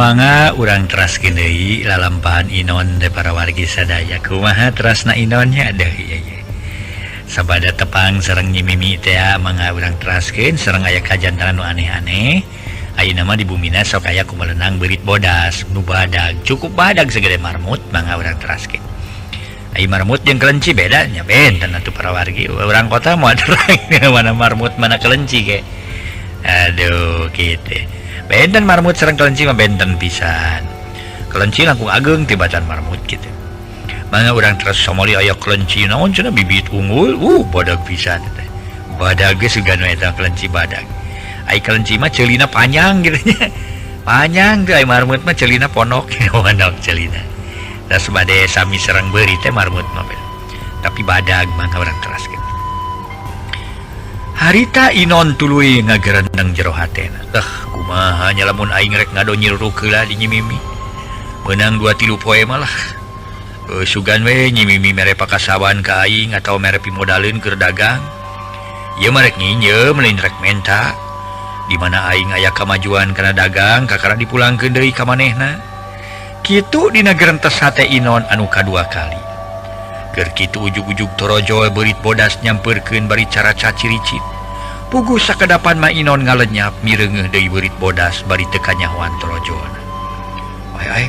Mangga urang teraskeun deui lalampahan Inon teh para wargi sadaya. Kumaha terasna Inonnya deh ieu ye. Sabada tepang sareng Nyi Mimi teh mangga urang teraskeun sareng aya kajantanan nu aneh-aneh. Ayeuna mah di bumina sok aya kumalenang beurit bodas nu badag, cukup badag segede marmut mangga urang teraskeun. Ai marmut jeung kelenci beda nya benten atuh para wargi. Urang kota moal terang mana marmut mana kelenci ge. Aduh kitu. Benten marmut sareng kelenci mah benten pisan. Kelenci langkung ageng tibatan marmut kitu. Mangga urang terus somoli aya kelenci naon cenah bibit unggul, badag pisan teh. Badag ge sugan we eta kelenci badag. Ai kelenci mah ceulina panjang kitu nya. Panjang teh ai marmut mah ceulina pondok, pondok ceulina. Das bade sami sareng beuri teh marmut mah. Tapi badag mangga urang teraskeun. Harita Inon tuluy ngagerendeng jero hatena. Kumaha nya lamun aing rek ngado nyiruruk heula di Nyi Mimi. Meunang 2-3 poe mah lah. Sugan we Nyi Mimi mere pakasawan ka aing atawa mere pimodaleun keur dagang. Ieu mah rek nginjeum lain rek menta. Di mana aing aya kamajuan kana dagang kakara dipulangkeun deui ka manehna. Kitu dina gerentes hate Inon anu kadua kali. Keur kitu ujug-ujug torojol beurit bodas nyampeurkeun bari caraca ciricit. Puguh sakedapan ma Inon ngalenyap mireungeuh deui beurit bodas bari teu kanyahoan torojolna. Ai ai,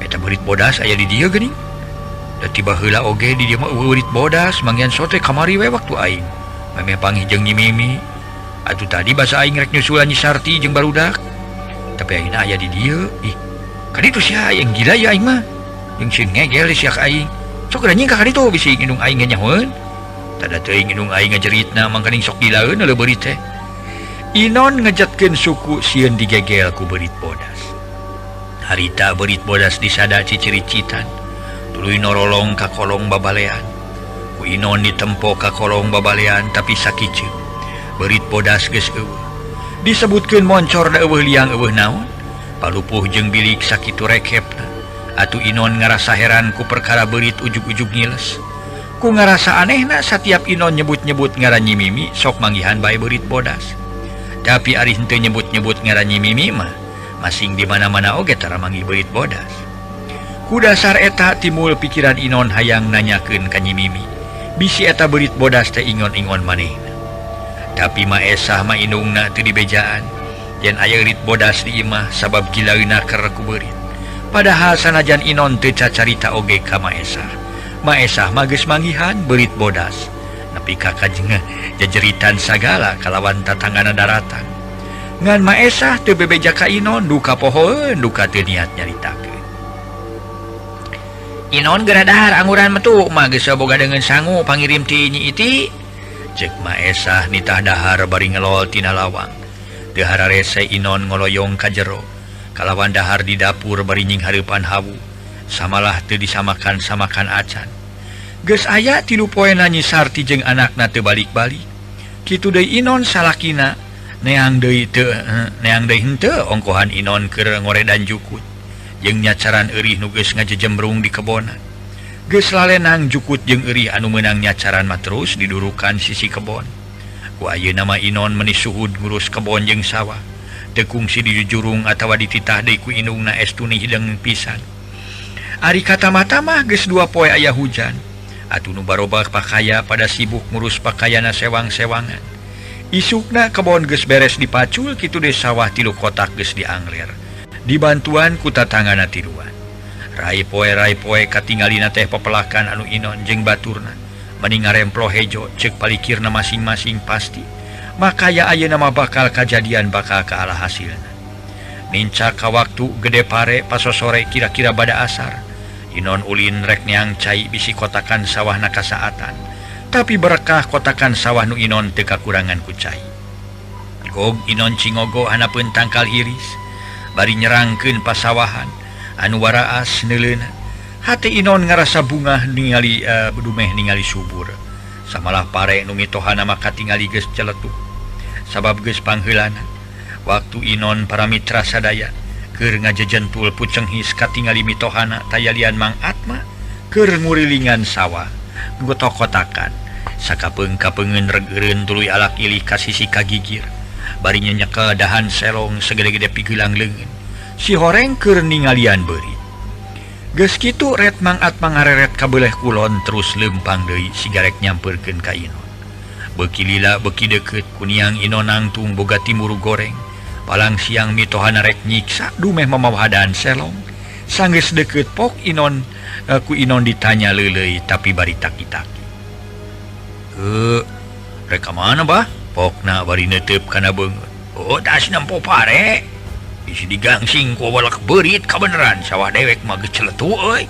eta beurit bodas aya di dieu geuning. Da tiba heula oge di dieu mah eueuh beurit bodas manggihan sote kamari we waktu aing. Memeh panggih jeung Nyi Mimi. Atuh tadi basa aing rek nyusulan Nyi Sarti jeung barudak. Tapi ayeuna aya di dieu. Ih, kaditu sia aing gila ya aing mah. Jeung sieun ngegel sia ka aing. Sok geura nyingkah ka ditu bisi indung aing ge nyahoeun. Tada teuing indung aing ngajeritna mangkaning sok gilaeun leuh beurit teh. Inon ngejetkeun suku sieun digegel ku beurit bodas. Harita beurit bodas disada ciciricitan. Tuluy norolong ka kolong babalean. Ku Inon ditempo ka kolong babalean tapi sakiceuk. Beurit bodas geus eueuh. Disebutkeun moncor da eueuh liang eueuh naon. Palupuh jeung bilik sakitu rekepna. Atuh Inon ngarasa heran ku perkara beurit ujug-ujug ngiles. Ku ngarasa anehna satiap Inon nyebut-nyebut ngaran Nyi Mimi sok manggihan bae beurit bodas. Tapi ari henteu nyebut-nyebut ngaran Nyi Mimi mah masing di mana-mana oge tara manggih beurit bodas. Ku dasar eta timbul pikiran Inon hayang nanyakeun ka Nyi Mimi. Bisi eta beurit bodas teh ingon-ingon manehna. Tapi Maesah mah indungna teu dibejaan. Yen aya beurit bodas di imah sabab gilaeuna keur ku beurit. Padahal sanajan Inon teu cacarita oge ka Maesah. Maesah mah geus manggihan beurit bodas. Nepi ka kajengah jejeritan sagala kalawan tatanggana daratan. Ngan Maesah teu bebeja ka Inon duka pohoeun duka teu niat nyaritakeun. Inon geura dahar angguran metu mah geus boga deungeun sangu pangirim ti Nyi Iti. Ceuk Maesah nitah dahar bari ngelol tina lawang. Teu hararese Inon ngoloyong ka jero. Kalawan dahar di dapur bari nyinghareupan hawu. Samalah teu disamakan-samakan acan. Geus aya 3 poena Nyi Sarti jeung anakna teu balik-balik. Kitu deui Inon salakina neang deui teu neang deui henteu ongkohan Inon keur ngoredan jukut. Jeung nyacaran eurih nu geus ngajejembrung di kebonan. Geus lalenang jukut jeung eurih anu meunang nyacaran mah terus didurukan sisi kebon. Ku ayeuna mah Inon meuni suhud ngurus kebon jeung sawah. Teu kungsi dijujurung atawa dititah deui ku indungna estuni hideung pisan. Ari kata-mata mah geus 2 poe aya hujan. Atuh nu barobak pakaya pada sibuk ngurus pakayana sewang-sewangan. Isukna kebon geus beres dipacul kitu deui sawah 3 kotak geus diangler. Dibantuan ku tatangana tiluan. Rai poe katingalina teh pepelakan anu Inon jeung baturna. Meni ngaremplo hejo ceuk palikirna masing-masing pasti. Makaya ayeuna mah bakal kajadian bakal kaala hasilna. Nincak ka waktu gede pare pasosore kira-kira bada asar. Inon ulin rek neang cai bisi kotakan sawahna kasaatan. Tapi berkah kotakan sawah nu Inon teu kakurangan ku cai. Gog Inon cingogo hanapeun tangkal hiris. Bari nyerangkeun pasawahan anu waraas neuleuna. Hate Inon ngarasa bungah ningali dumeh ningali subur. Samalah pare nu mitohana mah katingali geus celetuk. Sabab geus pangheulana. Waktu Inon para mitra sadaya keur ngajejentul pucenghis katingali mitohana tayalian Mang Atma keur ngurilingan sawah gotok-kotakan. Sakapeung-kapeungeun reg-eureun tuluy alak ilih ka sisi kagigir. Bari nyekel dahan selong segede-gede pigelang leungeun. Si horeng keur ningalian beurit. Geus kitu ret Mang Atma ngareret ka beuleh kulon terus leumpang deui sigarek nyampeurkeun ka Inon. Beuki lila beuki deukeut kuniang Inon nangtung boga timur goreng. Palang siang mitohana rek nyiksa dumeh mamawahadaan selong. Sanggeus deukeut pok Inon ku Inon ditanya leuleuy tapi bari taki-taki. Rek ka mana bah? Pokna bari neuteup kana beungeut. Oh, das nempo pare. Isi digangsing ku balak beurit kabeneran sawah dewek mah geus celetu euy.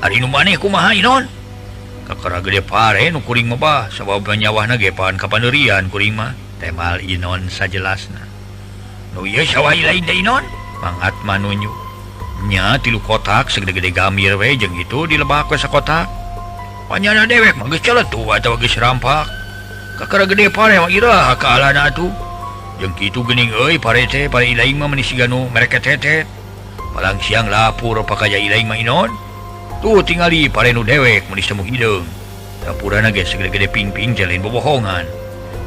Ari nu maneh kumaha Inon? Kakara gede pare nu kuring mah bah, sabab nyawahna ge pan kapanerian kuring mah. Temal Inon sajelasna. Nu ieu sawah lain da Inon? Mang Atma nunjuk. Nya tilu kotak segede-gede gamir we jeung itu dilebak we sakotak. Panyana dewek mah geus celetu atawa geus rampak. Kakara gede pare mah iraha ka alana atuh. Jeung kitu geuning euy pare teh pare ilaing mah meuni siga nu mereketetet. Palang siang lapur pakaya ilaing mah Inon. Tuh tingali pare nu dewek meuni semu hideung. Dapurana ge segede-gede pingping teh lain bobohongan.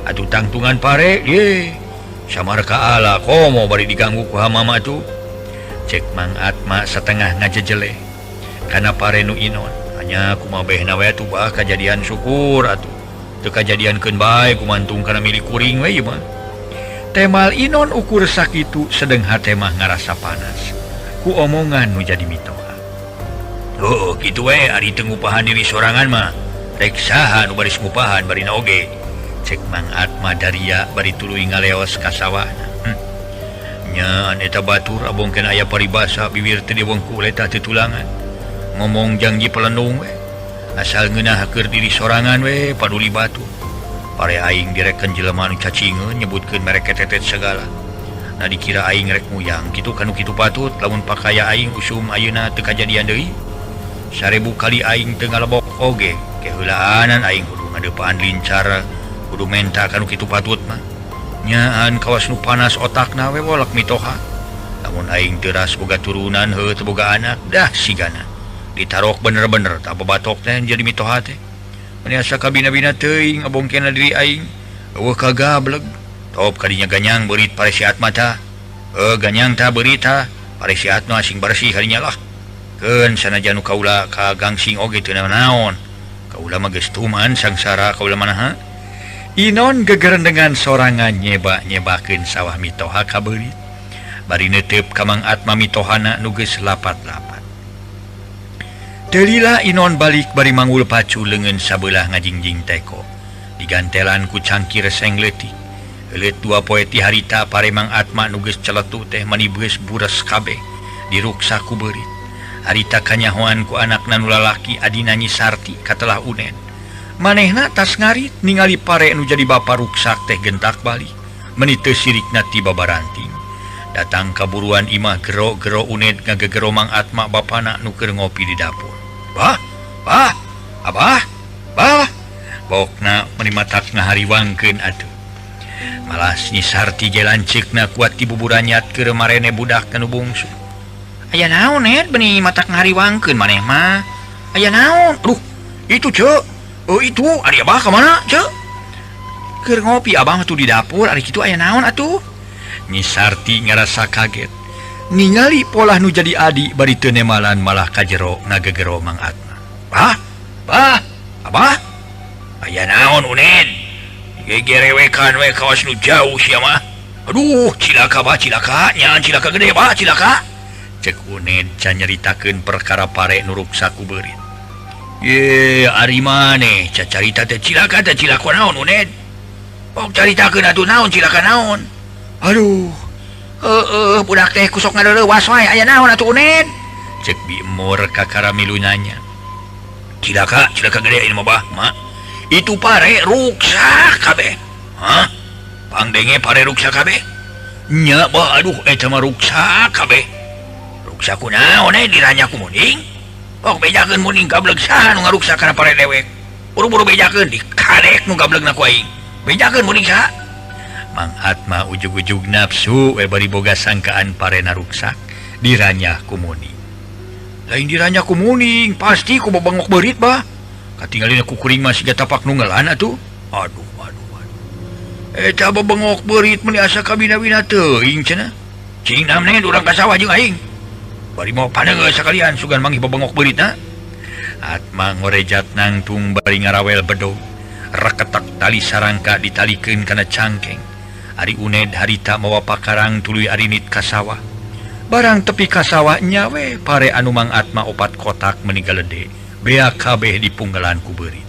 Atuh tangtungan pare ye. Samar ka ala komo bari diganggu ku hamama atuh. Cek Mang Atma satengah ngajejele kana pare nu Inon. Hanya kumaha behna we atuh bah kajadian syukur atuh. Teu kajadiankeun bae kumantung kana milik kuring we ieu mah. Temal Inon ukur sakitu sedeng hate mah ngarasa panas ku omongan nu jadi mitoha. Oh, kitu we ari teu ngupahan diri sorangan mah. Rek saha nu baris ngupahan barina oge. Cek Mang Atma daria bari tuluy ngaleos ka sawahna. Nya eta batur abongkeun aya paribasa bibir teu diwengku letah teu tulangan. Ngomong janji pelendung we. Asal ngeunah keur diri sorangan we paduli batur. Pare aing direken jelema nu cacingeun nyebutkeun merek ketetet segala. Nah dikira aing rek muyang kitu kanu kitu patut lamun pakaya aing usum ayeuna teu kajadian deui. 1000 kali aing teu ngalebok oge, keheulaanan aing kudu ngadeupan lincar, kudu menta kanu kitu patut mah. Nyaan kawas nu panas otakna we wolak mitoha. Lamun aing teras boga turunan heuh teu boga anak dah sigana. Ditarok bener-bener tak babatok teh jadi mitoha teh. Meni asa kabina-bina teuing abongkeuna diri aing. Eueuh kagableg. Top kadinya ganyang beurit pare si Atma tah. Ganyang tah beurit tah. Pare si Atma sing bersih kadinya lah. Keun sanajan nu kaula ka gangsing oge teu naon. Kaula mah geus tuman sangsara kaula manaha. Inon gegerendengan sorangan nyebak-nyebakeun sawah mitoha ka beurit. Bari neuteup ka Mang Atma mitohana nu geus lapat-lapat. Delila Inon balik bari manggul pacu leungeun sabelah ngajingjing teko. Digantelan ku cangkir seng leutik. Leuleut dua poe ti harita pare Mang Atma nu geus celetu teh mani beus buras kabeh diruksa ku beurit. Harita kanyahoan ku anakna nu lalaki adina Nyi Sarti katelah unen. Manehna tas ngarit ningali pare nu jadi bapa ruksak teh gentak balik. Meni teu sirikna ti babaranting. Datang kaburuan imah gero-gero unen ngagegero Mang Atma bapana nu keur ngopi di dapur. Bah, bah, abah, bah. Bokna meni matak ngahariwangkeun atuh. Malas Nyi Sarti ge lanceukna kuat ti buburanyat keur marene budak nu bungsu. Aya naon net beni matak ngahariwangkeun maneh mah? Aya naon? Aduh, itu ceu. Oh itu, ari abah ka mana ceu? Keur ngopi abah tuh di dapur, ari kitu aya naon atuh? Nyi Sarti ngarasa kaget. Ningali polah nu jadi adi bari teu nemalan malah kajero ngagegero Mang Atma. Bah, bah, abah. Aya naon unen? Gegerewekan we kawas nu jauh sia mah. Aduh, cilaka bah, cilaka, nya cilaka gede bah, cilaka. Cek unen can nyaritakeun perkara pare nu ruksak ku beurit. Ye, ari maneh cacarita teh cilaka teh cilaka naon unen? Pok caritakeun atuh naon cilaka naon? Aduh, budak teh kusok ngadeurewas wae aya naon atuh unen? Cek Bimor kakara milu nanya. Cilaka, cilaka gede ini mah bah, mak. Itu pare ruksak kabeh. Hah? Pangdenge pare ruksak kabeh? Nya bah, aduh eta mah ruksak kabeh. Ruksak ku naon diranya ku muning? Pok bejakeun muning gableg saha nu ngaruksak kana pare dewek. Buru-buru bejakeun dikadek nu gablegna ku aing. Bejakeun muning saha? Mang Atma ujug-ujug nafsu we bari boga sangkaan parena ruksak diranyah ku muning. Lain diranyah ku muning, pasti ku bebengok beurit bah. Katingalina ku kuring mah siga tapak nu ngelan atuh. Aduh, aduh, aduh. Eta bebengok beurit meuni asa kabina-bina teuing cenah. Cing namne urang ka sawah jeung aing. Bari mau paneunggeul sakalian sugan manggih bebengok beuritna. Atma ngorejat nangtung bari ngarawel bedog. Reketak tali sarangka ditalikeun kana cangkeng. Ari Uned harita mawa pakarang tuluy arinit ka sawah. Barang tepi ka sawah nyawe pare anu Mang Atma opat kotak meni galede. Bea kabeh dipunggalan ku beurit.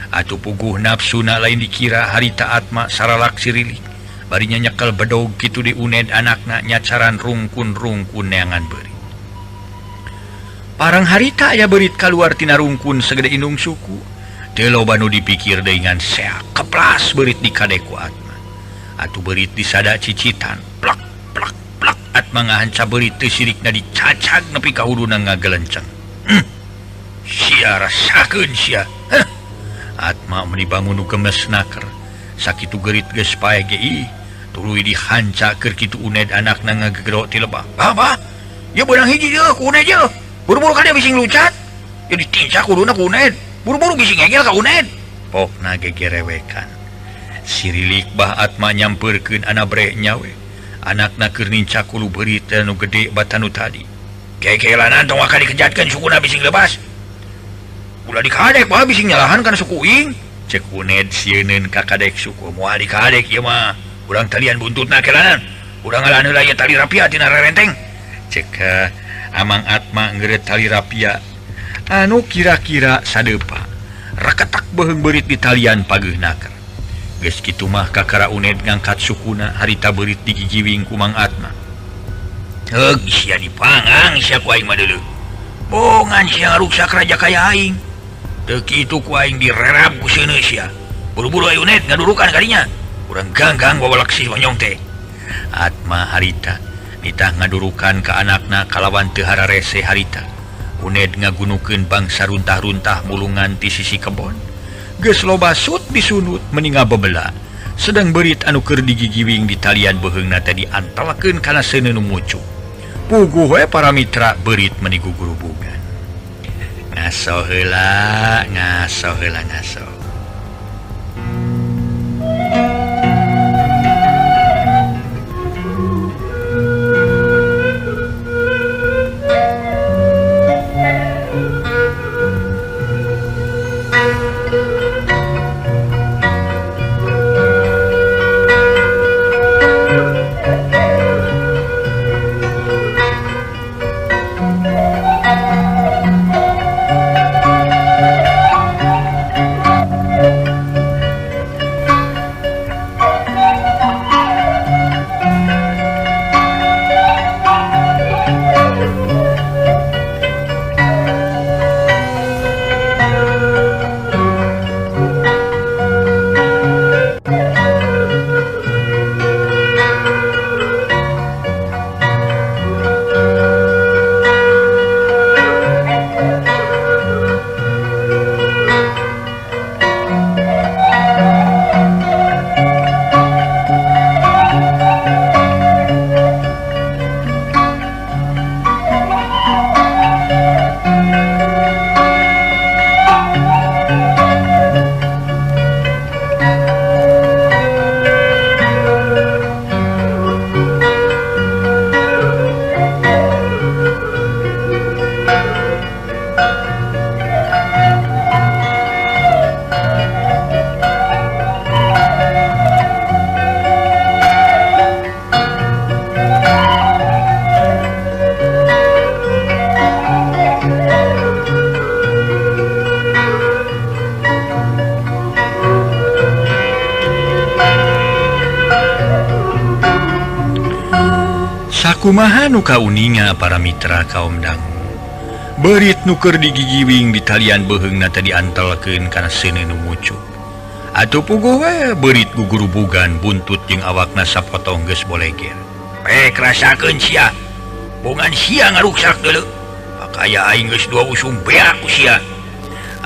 Atuh puguh nafsuna lain dikira harita Atma saralak sirilik. Bari nyekel bedog kitu di Uned anakna nyacaran rungkun-rungkun neangan beurit. Parang harita aya beurit kaluar tina rungkun segede indung suku. Teu loba nu dipikir deui ngan seak keplas beurit di kade ku Atma. Atuh beurit disada cicitan plak plak plak Atma ngahanca beurit teu sirikna dicacag nepi ka huduna ngagelenceng. Sia rasakeun sia. Heh. Atma meuni bangun nu gemes naker. Sakitu geurit geus pae ge ih. Tuluy dihanca keur kitu Uned anakna ngagegero ti lebah. Bah bah. Ye beunang hiji ye ku Uned ye. Buru-buru ka dia bising lucat. Ye ditincak kuduna ku Uned. Buru-buru bising ngegel ka Uned. Pokna gegerewekan. Sirilik bah Atma nyampeurkeun anabre nyawe. Anakna keur nincak kulu beurit nu gede batanu tadi. Kekelanan tong waka dikejatkeun sukuna bising lebas. Ulah dikadek bah bising nyalahan kana suku ing. Cek Uned sieuneun ka kadek suku moal dikadek ieu mah. Urang talian buntutna kelanan. Urang ngalaan heula ieu tali rapia tina rerenteng. Cek Amang Atma ngeureut tali rapia anu kira-kira sadeupa. Reketak beuheung beurit di talian pageuh naker. Geus kitu mah kakara Uned ngangkat sukuna harita beurit digigiwing ku Mang Atma. Heug sia dipangang sia ku aing mah deuleu. Bongan sia ngaruksak raja kaya aing. Teu kitu ku aing direrab ku seuneu sia. Buru-buru ayo Uned ngadurukan kadinya. Urang ganggang wawalak si onyong teh. Atma harita nitah ngadurukan ka anakna kalawan teu hararese harita. Uned ngagunukeun bangsa runtah-runtah mulungan ti sisi kebon. Geus loba sut disunut meni ngabebela. Sedang beurit anu keur digigiwing di talian beuheungna teh diantelakeun kana seuneu nu mucuk. Puguh we para mitra beurit meni gugurubugan. Ngaso heula, ngaso heula ngaso. Sakumaha nu kauninga para mitra kaum dangu. Beurit nu keur digigiwing di talian beuheungna teh diantelkeun kana seuneu nu mucuk. Atuh puguh we beurit gugurubugan buntut jeung awakna sapotong geus boleger. Pek rasakeun sia. Bongan sia ngaruksak deuleu. Pakaya aing geus dua usum beak ku sia.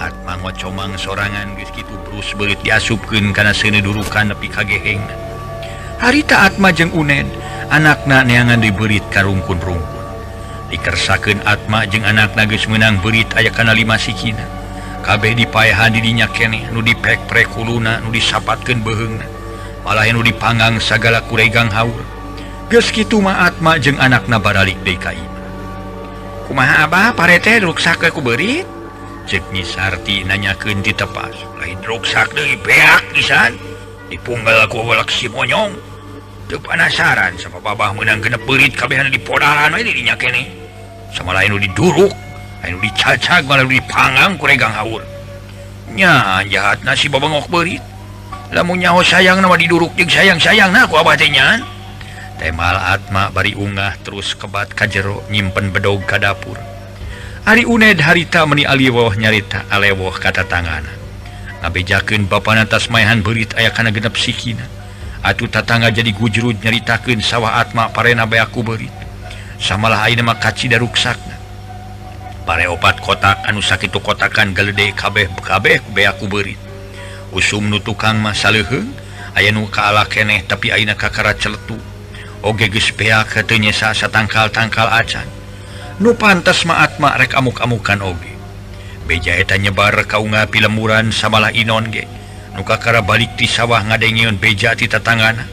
Atma ngocomang sorangan geus kitu brus beurit diasupkeun kana seuneu durukan nepi ka gehengna. Harita Atma jeung Uned anakna neangan dibeurit ka rungkun-rungkun. Dikersakeun Atma jeung anakna geus meunang beurit aya kana 5 sikina. Kabeh dipaehan di dinya keneh, nu dipek-prek huluna, nu disapatkeun beuheungna. Malah nu dipanggang sagala kuregang haur. Geus kitu mah Atma jeung anakna baralik deui ka imah. Kumaha abah pare teh ruksak ku beurit? Cek Nyi Sarti nanyakeun ti tepas. Lain ruksak deui beak pisan. Dipunggal ku welek si monyong. Teu panasaran sabab abah meunang genep beurit kabehan dipodaran we di dinya keneh. Sama lain nu diduruk, lain nu dicacag, malah nu dipanggang ku regang haur. Nya jahatna si babengok beurit. Lamun nyaho sayang mah diduruk jeung sayang-sayangna ku abah teh nyan. Temal Atma bari ungah terus kebat ka jero nyimpen bedog ka dapur. Ari Uned harita meni aliwoh nyarita alewoh ka tatangana. Ngabejakeun bapana tas maehan beurit aya kana genep sikina. Atuh tatangga jadi gujrud nyaritakeun sawah Atma parena beak ku beurit. Samalah ayeuna mah kacida ruksakna. Pare opat kotak anu sakitu kotakan galede kabeh kabeh beak ku beurit. Usum nu tukang mah saleuheung aya nu kaala keneh tapi ayeuna kakara celetu. Oge geus beak teu nyesa satangkal-tangkal acan. Nu pantes mah Atma rek amuk-amukan oge. Beja eta nyebar ka unga pilemburan samalah Inon ge. Nu kakara balik ti sawah ngadengeun beja ti tatangana.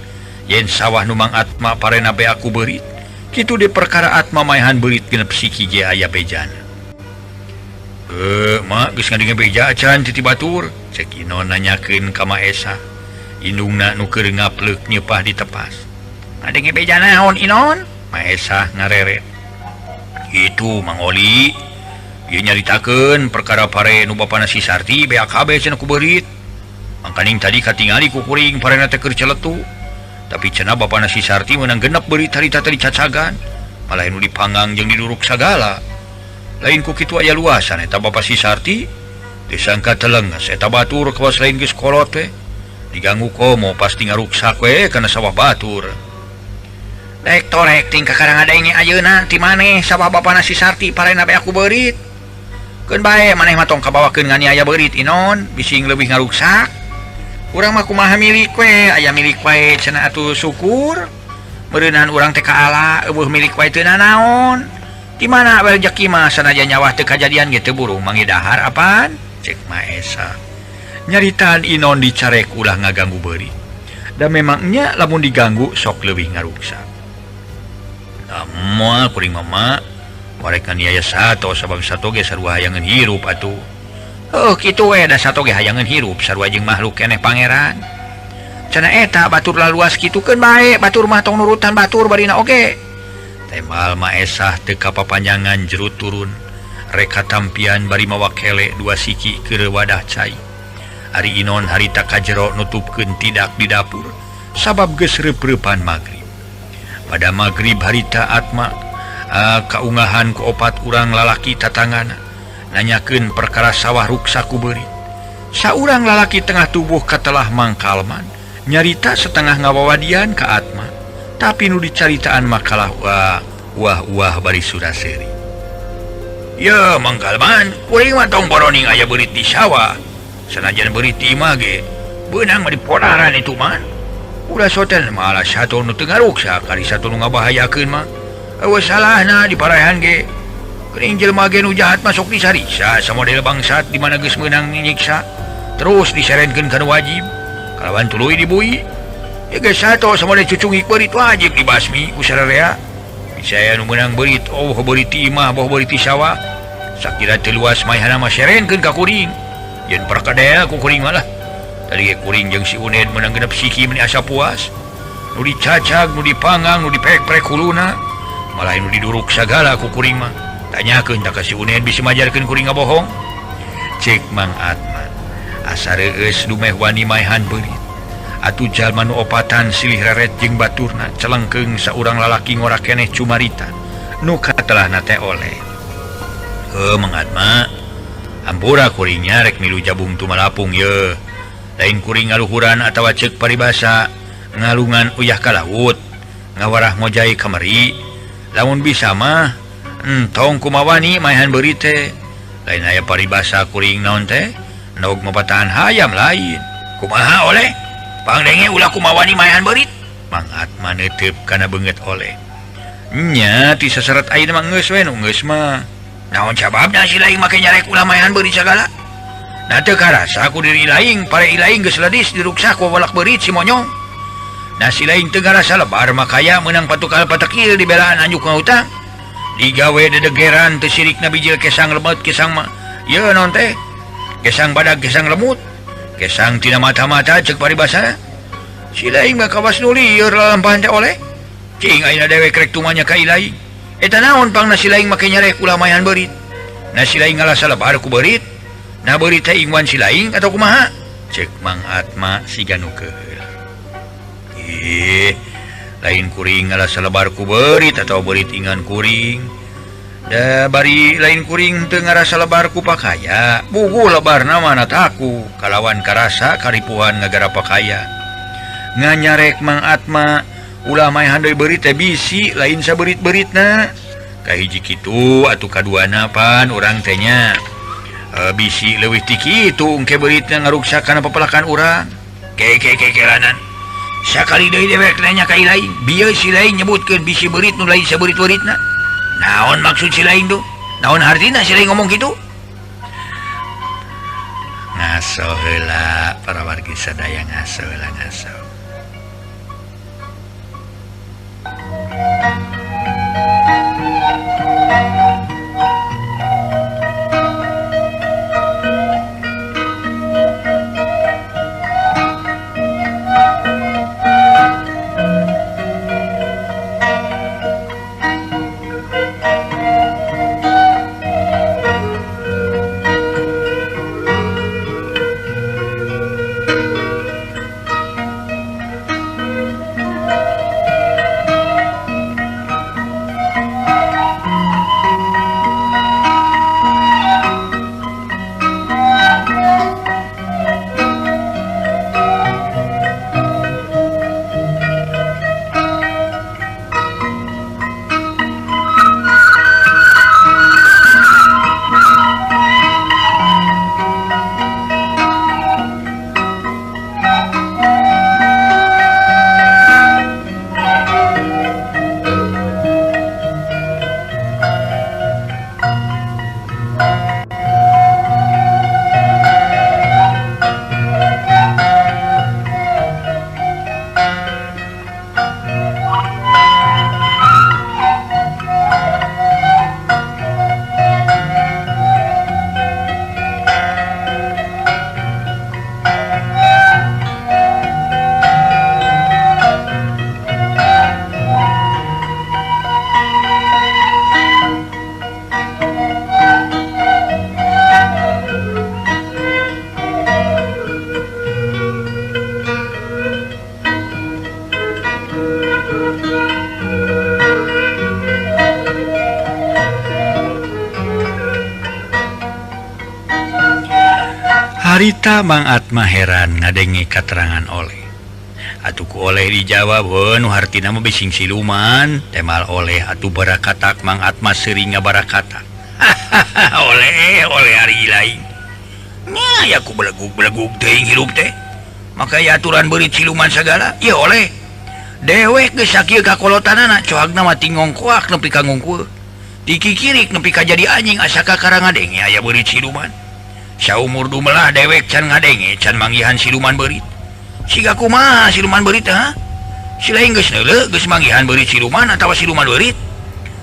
Yen sawah nu Mang Atma parena beak ku beurit. Kitu di perkara Atma maehan beurit genep siki ge aya bejana. Mak geus ngadenge beja acan ti batur. Cek Inon nanyakeun ka Maesa. Indungna nu keur ngapleuk nyeupah di tepas. Ngadenge beja naon Inon? Maesa ngareret. Itu Mang Oli. Ieu nyaritakeun perkara pare nu bapana si Sarti beak kabeh cenah ku beurit. Mangkaning tadi katingali ku kuring parena teh keur celetu. Tapi cenah bapana si Sarti meunang genep beurit harita teh dicacagan. Malah nu dipanggang jeung diduruk sagala. Lain ku kitu aya luasan eta bapa si Sarti. Disangka telenges eta batur kawas lain geus kolot we. Diganggu komo pasti ngaruksak we kana sawah batur. Rek torek ting kakarang ngadenge ayeuna ti maneh sawah bapana si Sarti parena beak ku beurit. Keun bae maneh mah tong kabawakeun nganiaya beurit Inon, bising leuwih ngaruksak. Urang mah kumaha milik we, aya milik wae cenah atuh syukur. Meureunan urang teh kaala eueuh milik wae teu nanaon. Di mana we rejeki mah sanajan nyawah teu kajadian ge teu burung mangidahar apaan? Cek Maesa. Nyaritaan Inon dicarek ulah ngaganggu beurit. Da memangnya lamun diganggu sok leuwih ngaruksak. Moal kuring mama mereka niaya sato sabab sato ge sarua hayangeun hirup atuh. Heuh kitu we da sato ge hayangeun hirup sarua jeung makhluk keneh pangeran. Cenah eta batur laluas kitu keun bae batur mah tong nurutan batur barina oge. Temal Maesah teu kapapanjangan jero turun reka tampian bari mawa kele dua siki keur wadah cai. Ari Inon harita ka jero nutupkeun tidak di dapur sabab geus reup-reupan magrib. Pada magrib harita Atma kaungahan ku opat urang lalaki tatangana nanyakeun perkara sawah ruksak ku beurit. Saurang lalaki tengah tubuh katelah Mangkalman nyarita setengah ngawawadian ka Atma, tapi nu dicaritaan makalah wah wah wah bari suraseri. Ya Mangkalman, kuring mah tong boroning aya beurit di sawah. Sanajan beurit di imah ge beunang mah dipodaran itu man. Ulah soten malah satu nu teu ngaruksak kali satu nu ngabahayakeun mah. Eueuh salahna diparahan ge. Geuning jelema ge nu jahat mah sok disariksa samodel bangsat di mana geus meunang nyiksa. Terus diserenkeun kana wajib. Kalawan tuluy dibui. Ya geus sato samodel cucungik beurit wajib dibasmi ku sararea. Bisa aya nu meunang beurit, oh beurit ti imah, boh beurit ti sawah. Sakira teu luas maehana mah serenkeun ka kuring. Yen perkadea ku kuring mah lah. Tadi ge kuring jeung si Uned meunang genep siki meni asa puas. Nu dicacag, nu dipanggang, nu dipek-prek huluna. Malah nu diduruk sagala ku kuring mah. Tanyakeun ta ka si Uned bisi majarkeun kuring ngabohong. Cek Mang Atma. Asa reueus dumeh wani maehan beurit. Atuh jalma nu opatan silih reret jeung baturna celengkeung saurang lalaki ngora keneh cumarita. Nu katelahna teh oleh. Heuh Mang Atma, hampura kuringnya rek milu jabung tumalapung ye. Lain kuring ngaluhuran atawa ceuk paribasa ngalungan uyah ka laut ngawarah ngojai kamari. Lamun bisa mah entong kumawani maehan beurit teh. Lain aya paribasa kuring naon teh endog mapatahan hayam lain. Kumaha oleh pangdenge ulah kumawani maehan beurit. Mang Atma neuteup kana beungeut oleh. Nya ti saseret ayeuna mah geus we nu geus mah. Naon sababna si laing make nyarek ulah maehan beurit sagala? Nah teu karasa ku diri laing, pare ilaing geus ledis diruksak ku walak beurit si monyong. Nasi lain teu ngarasa lebar makaya meunang patukal patekil di belaan anjuk ngahutang. Digawe dedegeran teu sirikna bijil kesang lemot kesang mah. Ieu naon teh? Kesang badag kesang lemut. Kesang tina mata-mata ceuk paribasana. Si lain mah kawas nu lieur lalampahan teh oleh. Cing ayeuna dewek rek tumanya ka ilaing. Eta naon pangna si lain make nyarek ulah mayan beurit. Na si lain ngalasa lebar ku beurit. Na beurit teh ingwan si lain atau kumaha? Ceuk Mang Atma siga nu keheul. Ih, lain kuring ngalasa lebar ku beurit atau beurit ingan kuring. Da bari lain kuring teu ngarasa lebar ku pakaya. Buguh lebarna mah taku kalawan karasa karipuhan ngagara pakaya. Nganyarek Mang Atma ulah maehan deui beurit teh bisi lain sabeurit-beuritna. Kahiji kitu atuh kaduana pan urang teh nya. Bisi leuwih ti kitu engke beuritna ngaruksak kana pepelakan urang. Ke-ke-ke-kelanan. Sakali deui dewek nanya ka lain, bieu si lain nyebutkeun bisi beurit nu lain sabeurit-beuritna. Naon maksud si lain tuh? Naon hartina si lain ngomong kitu? Ngaso heula para wargi sadaya ngaso heula ngaso. Harita Mang Atma heran ngadenge katerangan oleh. Atuh ku oleh dijawab heuh nu hartina mah bising siluman, temal oleh atuh barakatak Mang Atma seuring ngabarakatak. Oleh oleh ari lain. Nya ya ku belegug-belegug teuing hirup teh. Maka ya aturan beurit siluman sagala, ieu oleh. Dewek geus sakieu kakolotanana coagna mah tingongkoak nepi ka ngungkul. Dikikirik nepi ka jadi anjing asa kakara ngadenge aya beurit siluman. Saumur dumelah dewek can ngadenge can manggihan siluman beurit. Siga kumaha siluman beurit teh ha? Si lain geus neuleuh geus manggihan beurit siluman atawa siluman beurit?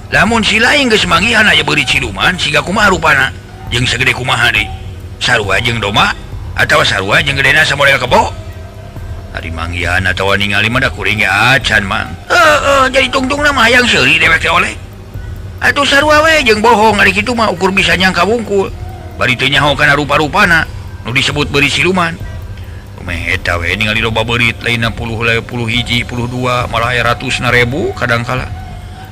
Lamun si lain geus manggihan aya beurit siluman siga kumaha rupana? Jeung sagede kumaha deui? Sarua jeung domba atawa sarua jeung gedena samodel kebo? Ari manggihan atawa ningali mah da kuring ge acan mang. Heueuh jadi tungtungna mah hayang seuri dewek teh oleh. Atuh sarua we jeung bohong ari kitu mah ukur bisa nyangka wungkul. Bari teu nyaho kana rupa-rupana nu disebut beurit siluman. Meh eta we ningali loba beurit lainna puluh puluh hiji puluh dua malah aya ratusna ribu kadangkala.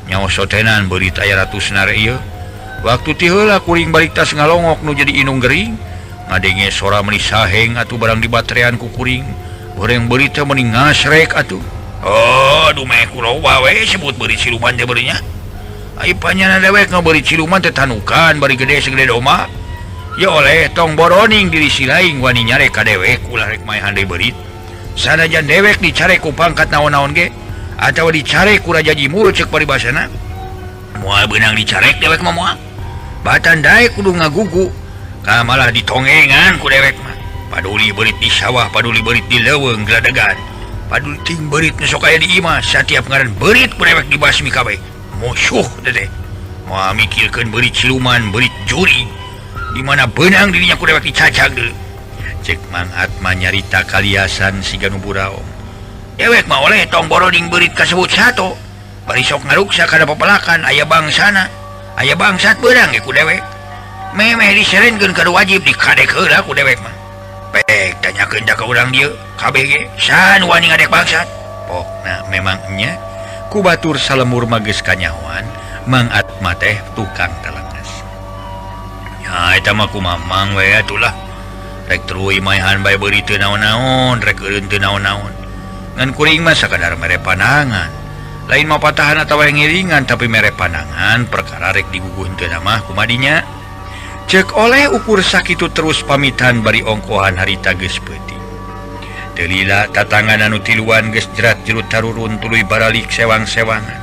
Nyaho sotenan beurit aya ratusna ieu. Waktu ti heula kuring balik tas ngalongok nu jadi inung gering. Ngadenge sora meuni saheng atuh barang dibatrean ku kuring. Goreng beurit teh meuni ngasrek atuh. Oh, aduh meh kuloba we sebut beurit siluman teh beurinya. Ai panyana dewek ngabeurit siluman teh tanukan bari gede segede doma. Ya oleh tong boroning diri si lain wani nyarek ka dewek ulah rek maehan deui beurit. Sanajan dewek dicarek ku pangkat naon-naon ge atawa dicarek ku raja jimul ceuk paribasana. Moal beunang dicarek dewek mah moal. Batan daek kudu ngagugu ka malah ditongengan ku dewek mah. Paduli beurit di sawah, paduli beurit di leuweung geladegan. Padul ting beurit nu sok aya di imah satiap ngaran beurit ku dewek dibasmi kabeh. Musuh teh. Moal mikirkeun beurit siluman, beurit juri. Di mana beunang dirinya ku dewek dicacag deui. Cek Mang Atma nyarita kaliasan siga nu buraong. Dewek mah oleh tong boroding beurit kasebut sato. Bari sok ngaruksa kana papelakan aya bangsana. Aya bangsat beunang ge ku dewek. Memeh diserenkeun ka wajib dikadek heula ku dewek mah. Pek tanyakeun ka urang dieu kabeh ge saha nu wani ngadek bangsat. Pokna memang nya ku batur salemur mah geus kanyahoan Mang Atma teh tukang telenges. Nya eta mah kumaha mang we atulah. Rek teruy maehan bae beuri teu naon-naon, rek eureun teu naon-naon. Ngan kuring mah sakadar mere pandangan. Lain mah patahan atawa ngiringan tapi mere pandangan perkara rek diguguh henteu mah kumadinya. Cek oleh ukur sakitu terus pamitan bari ongkohan harita geus peuting. Teu lila tatangan anu tiluan geus jerat jerut tarurun tuluy baralik sewang-sewangan.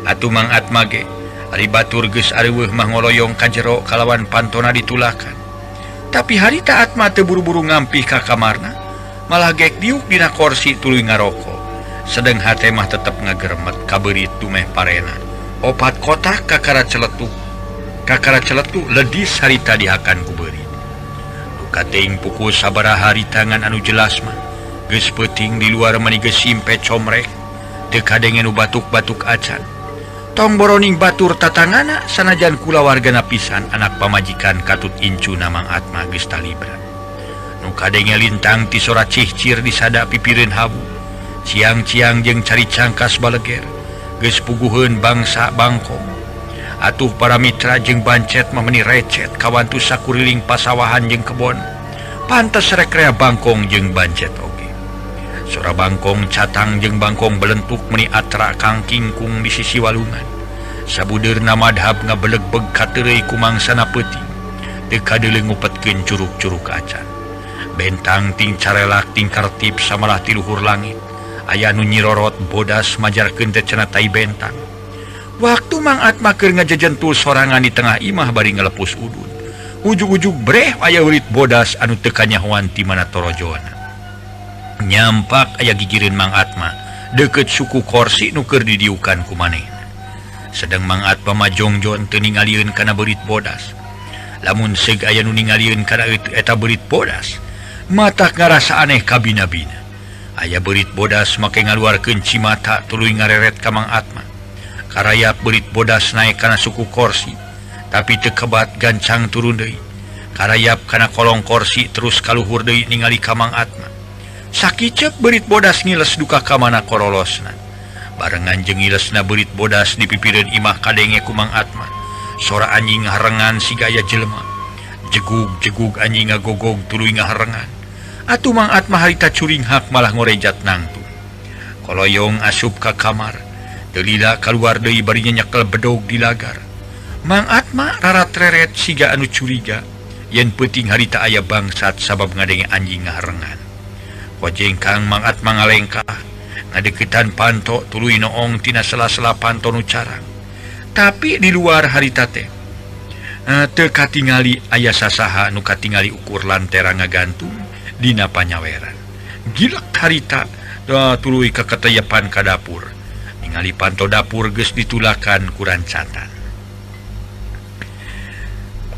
Atuh Mang Atma ge ari batur geus areuweuh mah ngoloyong ka jero kalawan pantona ditulakan. Tapi harita Atma teu buru-buru ngampih ka kamarna, malah gek diuk dina korsi tuluy ngaroko. Sedeng hate mah tetep ngageremet kabeurit dumeh parena. Opat kotak kakara celetuk. Kakara celetuk ledis harita dihakan ku beurit. Duka teuing pukul sabaraha hari tangan anu jelas mah geus peuting di luar mani geus simpe comrek. Teu kadenge nu batuk-batuk acan. Tong boroning batur tatangana sanajan kulawargana pisan anak pamajikan katut incuna Mang Atma geus talibra. Nu kadenge lintang ti sora cihcir disada pipireun habu. Ciang-ciang jeung cari cangkas baleger geus puguheun bangsa bangkong. Atuh para mitra jeung bancet mah meuni recet kawantu sakuriling pasawahan jeung kebon. Pantes rekrea bangkong jeung bancet oge. Sora bangkong catang jeung bangkong belentuk meuni atra kangkingkung di sisi walungan. Sabudeurna madhab ngabelegbeg kateureuy ku mangsana peuting. Teu kadeuleu ngupetkeun curug-curug acan. Bentang ting carelak ting kartip samalah ti luhur langit. Aya nu nyirorot bodas majarkeun teh cenah tai bentang. Waktu Mang Atma keur ngajejentul sorangan di tengah imah bari ngalepus udun. Ujug-ujug breh aya urit bodas anu teu kanyahoan ti mana torojona. Nyampak aya gigireun Mang Atma deukeut suku korsi nu keur didiukan ku manehna. Sedang Mang Atma mah jongjon teu ningalieun kana beurit bodas. Lamun seug aya nu ningalieun kana eta beurit bodas, matak ngarasa aneh kabina-bina. Aya beurit bodas make ngaluarkeun cimata tuluy ngareret ka Mang Atma. Karayap beurit bodas naek kana suku korsi, tapi teu kebat gancang turun deui. Karayap kana kolong korsi terus kaluhur deui ningali ka Mang Atma. Sakicep beurit bodas ngiles duka ka mana korolosna. Barengan jeung ngilesna beurit bodas di pipireun imah kadenge ku Mang Atma. Sora anjing ngaharengan siga aya jelema. Jegug-jegug anjing ngagogog tuluy ngaharengan. Atuh Mang Atma harita curinghak malah ngorejat nangtung. Koloyong asup ka kamar. Teu lila kaluar deui bari nyekel bedog di lagar. Mang Atma rarat-reret siga anu curiga yen peuting harita aya bangsat sabab ngadenge anjing ngaharengan. Kojengkang Mang Atma ngalengkah ngadeukeutan panto tuluy noong tina sela-sela panto nu carang. Tapi di luar harita teh teu katingali aya sasaha nu katingali ukur lantera ngagantung dina panyaweran. Gilek harita tuluy kaketeyepan ka dapur. Ningali panto dapur geus ditulakan ku rancatan.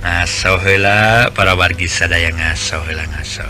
Ngaso heula para wargi sadaya ngaso heula ngaso.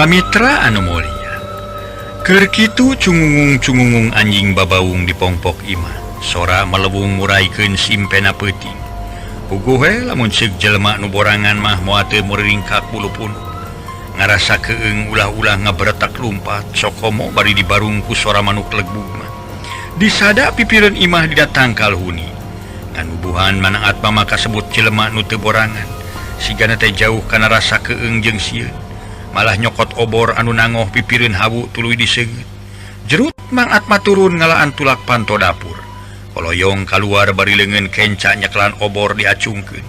Para mitra anu mulia. Keur kitu cungungung-cungungung anjing babaung di pongpok imah. Sora melebung muraikeun simpena peuting. Puguh we lamun ceuk jelema nu borangan mah moal teu muringkak bulu pun. Ngarasa keung ulah-ulah ngaberetak lumpat sokomo bari dibarung ku sora manuk legbug mah. Disada pipireun imah dina tangkal huni. Nganubuhan Manang Atma mah kasebut jelema nu teu borangan. Sigana teh jauh kana rasa keung jeung sieun. Malah nyokot obor anu nangoh pipireun hawu tuluy diseungeut. Jerut Mang Atma turun ngalaan tulak panto dapur. Koloyong kaluar bari leungeun kenca nyekelan obor diacungkeun.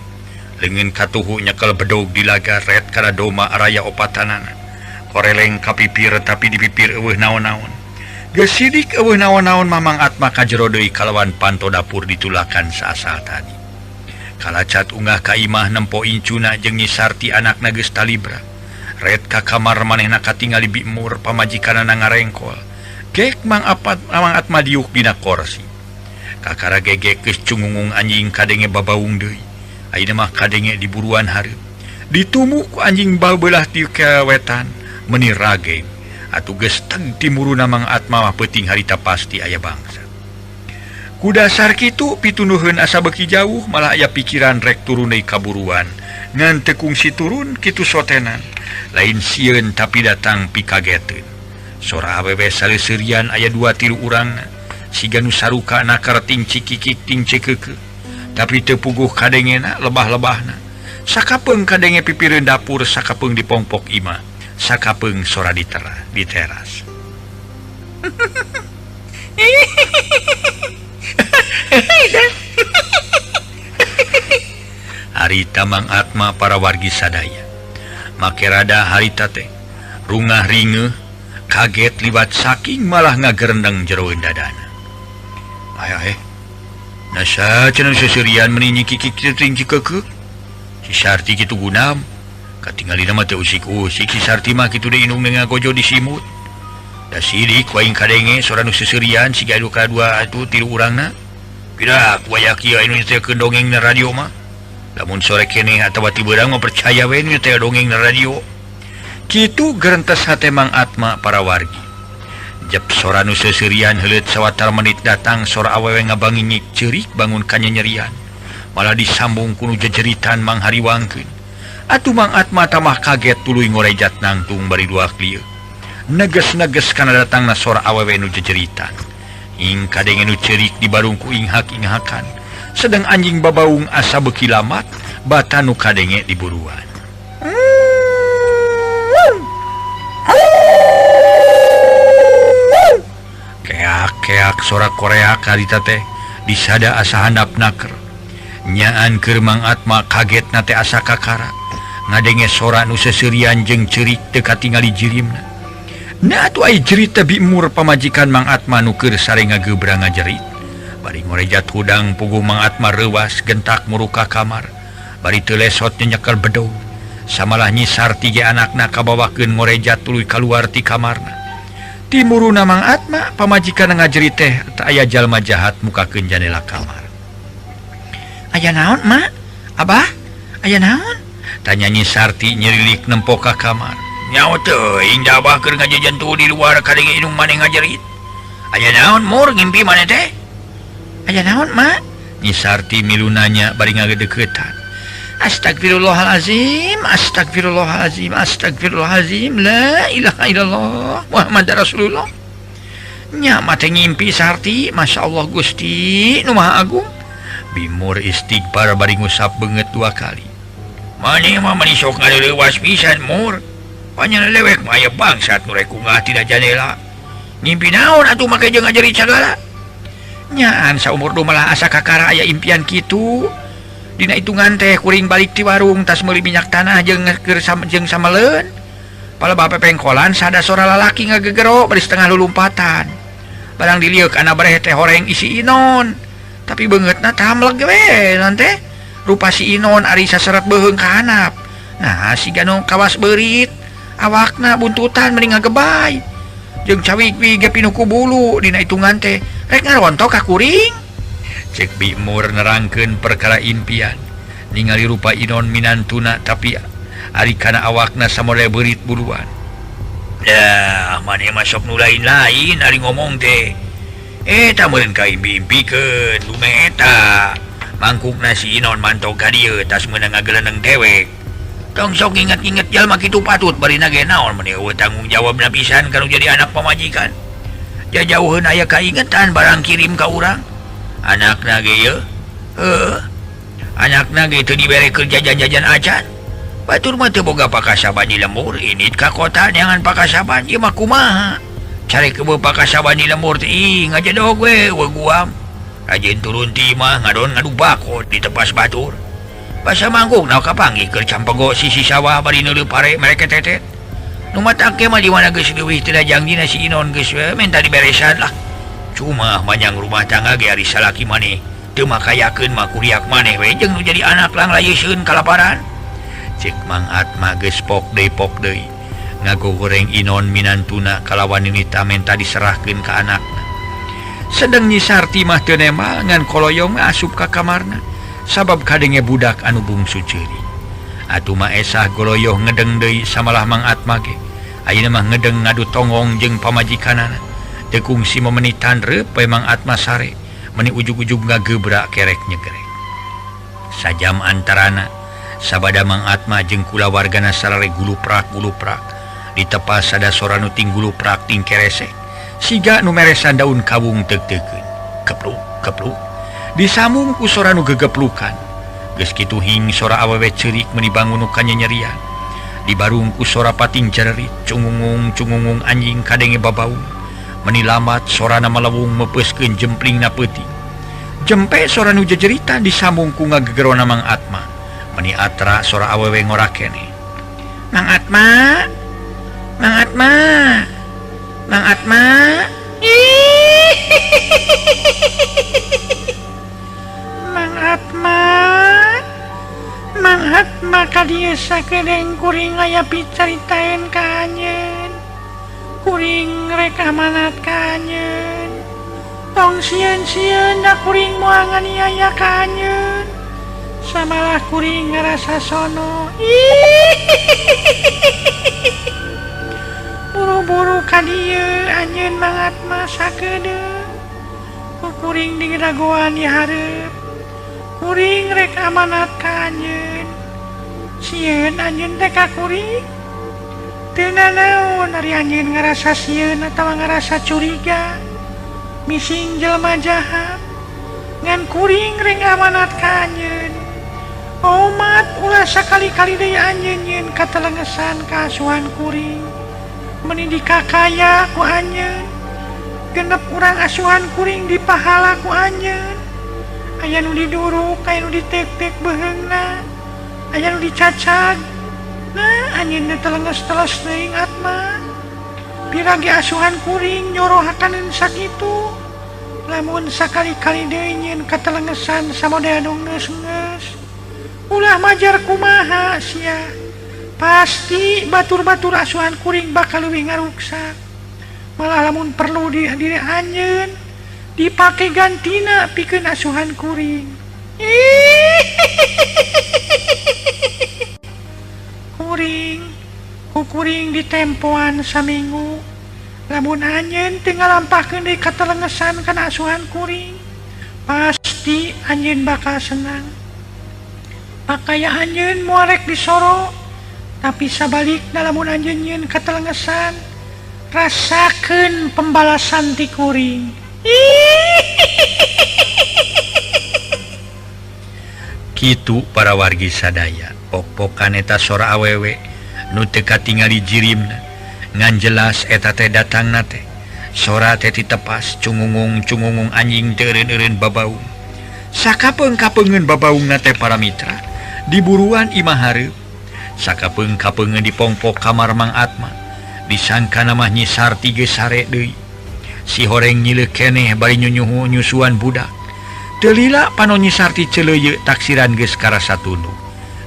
Leungeun katuhu nyekel bedog dilaga ret kana doma araya opatanana. Koreleng ka pipir tapi di pipir eueuh naon-naon. Geus sidik eueuh naon-naon Mamang Atma ka jero deui kalawan panto dapur ditulakan saasal tadi. Kalacat ungah ka imah nempo incuna jeung Nyi Sarti anakna geus talibra. Ret ka kamar manehna katingali bimur pamajikanana ngarengkol. Gek Mang Atma diuk dina korsi. Kakara gegek geus cungungung anjing kadenge babaung deui. Ayeuna mah kadenge di buruan hareup. Ditumu ku anjing babelah ti kawetan meuni rageng. Atuh geus teg timuruna Mang Atma mah peuting harita pasti aya bangsa. Ku dasar kitu pitunuheun asa beuki jauh malah aya pikiran rek turun deui ka buruan. Ngan teu kungsi turun kitu sotenan. Lain sieun tapi datang pikageteun. Sora awewe saleseurian aya 2-3 urangna. Siga nu saruka nakar ting cikikik ting cekeke. Tapi teu puguh kadengena lebah-lebahna. Sakapeung kadenge pipireun dapur, sakapeung dipongpok imah, sakapeung sora di teras. Harita Mang Atma para wargi sadaya. Make rada harita teh rungah ringeuh kaget liwat saking malah ngagerendeng jero dadana. Aya nasa cenah seserian meuni nyikikik ting cikeukeuh. Si Sarti kitu gunam katingalina mah teu usik-usik si Sarti mah kitu deui indung ngagojo di simut. Da sidik waing kadenge sora nu seserian siga anu kadua atuh tilu urangna. Pira ku aya kieu anu teh keur dongeng na radio mah. Lamun sore keneh atawa ti beurang mah percaya we nu teh dongeng na radio. Kitu gerentes hate Mang Atma para wargi. Jep sora nu seserian heuleut sawatara menit datang sora awewe ngabangingik ceurik bangun kanyanyerian. Malah disambung ku nu jejeritan Mang Hariwangkeun. Atuh Mang Atma tamah kaget tuluy ngorejat nangtung bari dua klieu. Neges-neges kana datangna sora awewe nu jejeritan. Ing kadenge nu ceurik dibarung ku inghak-inghakan. Sedang anjing babaung asa beuki lamat bata nu kadenge di buruan. Keak-keak sora Korea karita teh disada asa handap naker. Nyaan keur Mang Atma kaget na teh asa kakara. Ngadenge sora nu seserian jeung ceurik teu katingali jirimna. Nah atuh ai jerit teh bimur pamajikan Mang Atma nu keur sare ngagebrang ngajerit. Bari ngorejat hudang puguh Mang Atma reuwas gentak muruk ka kamar. Bari teu lesot nyekel bedog. Samalah Nyi Sarti ge anakna kabawakeun ngorejat tuluy kaluar ti kamarna. Timuruna Mang Atma pamajikan ngajerit teh teu aya jalma jahat mukakeun janela kamar. Aya naon, Mak? Abah? Aya naon? Tanya Nyi Sarti nyerilik nempo ka kamar. Nyaho teuing da abah keur ngajajan tuh di luar kadenge indung maneh ngajerit. Aya naon mur ngimpi maneh teh? Aya naon, Mak? Nyi Sarti milu nanya bari ngagedeuketan. Astagfirullahalazim, astagfirullahalazim, astagfirullahalazim, la ilaha illallah, Muhammad Rasulullah. Nya mah teh ngimpi Sarti, Masya Allah Gusti, nu Maha Agung. Bimur istighfar bari ngusap beungeut 2 kali. Maneh mah mani sok ngaleuwas pisan mur. Panjang lewek mah aya bangsat nu rek ungah tina jandela. Ngimpi naon atuh make jeung ngajerit sagala. Nyaan saumur du malah asa kakara aya impian kitu. Dina hitungan teh kuring balik ti warung tas meuli minyak tanah jeung keur jeung sameleun. Palebah pepengkolan sada sora lalaki ngagegero bari setengah lulumpatan. Barang dilieuk kana bareh teh horeng isi Inon. Tapi beungeutna tamleg we non teh. Rupa si Inon ari saseret beuheung ka handap. Nah siga nu kawas beurit. Awakna buntutan mending ngagebay. Jeung cawik wi ge pinuh ku bulu dina hitungan teh rek ngarontok ka kuring. Cek Bimur nerangkeun perkara impian. Ningali rupa Inon minantuna tapi ari kana awakna samodel beurit buluan. Dah maneh mah sok nu lain-lain ari ngomong teh. Eta meureun ka impi-impikeun dumeh eta. Mangkuk nasi Inon mantog ka dieu tas meunang ngageleneng dewek. Tong sok inget-inget jalma kitu patut barina ge naon meni eueuh tanggung jawabna pisan kalau jadi anak pamajikan. Jajauheun aya kaingetan barang kirim ka urang. Anakna ge yeuh. Heuh. Anakna ge teu dibere keur jajan-jajan acan. Batur mah teu boga pakasaban di lembur, indit ka kota neangan pakasaban ieu mah kumaha. Cari kebeu pakasaban di lembur teh ih ngajedog we eueuh guam. Rajin turun ti imah ngadon ngadu bako di tepas batur. Basa mangkuk na kapanggih keur campego sisi sawah bari neuleuh pare mereka tetet. Nu matak ge mah di mana geus leuwih teu jangjina si Inon geus we menta diberesan lah. Cuma manyang rumah tangga ge ari salaki maneh teu makayakeun mah kuriak maneh we jeung nu jadi anak lang layeuseun kalaparan. Cek Mang Atma geus pok deui ngagogoreng Inon minantuna kalawan nita menta diserahkeun ka anakna. Sedeng Nyi Sarti mah teu nemal ngan koloyong asup ka kamarna. Sabab kadenge budak anu bungsu ceurik. Atuh mah esah goloyoh ngedeng deui samalah Mang Atma ge. Ayeuna mah ngedeng ngadu tonggong jeung pamajikanana. Teu kungsi memenitan reup we Mang Atma sare, meni ujug-ujug ngagebrak kerek nyegerek. Sajam antarana sabada Mang Atma jeung kulawargana sarare guluprak-guluprak. Ditepas ada sora nu ting guluprak ting keresek. Siga nu meresan daun kawung teuk-teukeun. Kepluk kepluk. Disambung ku sora nu gegeplukan. Geus kitu hing sora awewe ceurik meuni bangun nu kanyanyerian. Dibarung ku sora pating cererit, cungungung cungungung anjing kadenge babaung. Meni lambat sorana malewung meupeuskeun jemplingna peuting. Jempe sora nu jejeritan disambung ku ngagegerona Mang Atma. Meni atra sora awewe ngora keneh. Mang Atma, Mang Atma, Mang Atma. Mang Atma, Mang Atma ka dieu sakedeng kuring aya picaritaeun ka anjeun. Kuring rek amanat ka anjeun. Tong sieun-sieun da kuring moal nganiaya ka anjeun. Samalah kuring ngarasa sono. Buru-buru ka dieu anjeun Mang Atma sakedeung. Ku kuring digeragoan di hareup. Kuring rek amanat ka anjeun. Sieun anjeun teh ka kuring. Teu nanaon ari anjeun ngarasa sieun atawa ngarasa curiga. Mising jelema jahat. Ngan kuring rek amanat ka anjeun. Omat ulah sakali-kali deui anjeun nyieun katelengesan ka asuhan kuring. Meni dikakaya ku anjeun. Genep urang asuhan kuring dipahala ku anjeun. Aya nu diduruk, aya nu ditek-tek beheungna, aya nu dicacag. Nah, anjeun teh telenges-teles teuing Atma. Pirage asuhan kuring nyorohakaneun sakitu. Lamun sakali-kali deui nyieun katelengesan samodel nu geus-geus. Ulah majar kumaha sia. Pasti batur-batur asuhan kuring bakal leuwih ngaruksak. Malah lamun perlu di diri anjeun dipake gantina pikeun asuhan kuring. Kuring, ku kuring ditempoan saminggu. Lamun anjeun teu ngalampahkeun deui katelengesan kana asuhan kuring, pasti anjeun bakal senang. Pakaya anjeun moal rek disoro, tapi sabalikna lamun anjeun nyieun katelengesan, rasakeun pembalasan ti kuring. Kitu para wargi sadaya, pok-pokan eta sora awewe nu teu katingali jirimna, ngan jelas eta teh datangna teh. Sora teh ditepas cungungung-cungungung anjing teu eureun-eureun babaung. Sakapeung-kapeungeun babaungna teh para mitra, diburuan imah hareup. Sakapeung-kapeungeun dipongpok kamar Mang Atma, disangkana mah Nyi Sarti geus sare deui. Si horeng nyileuh keneh bari nyunyuhu nyusuan budak. Teu lila panon Nyi Sarti celeuyeuh taksiran geus karasa tunduk.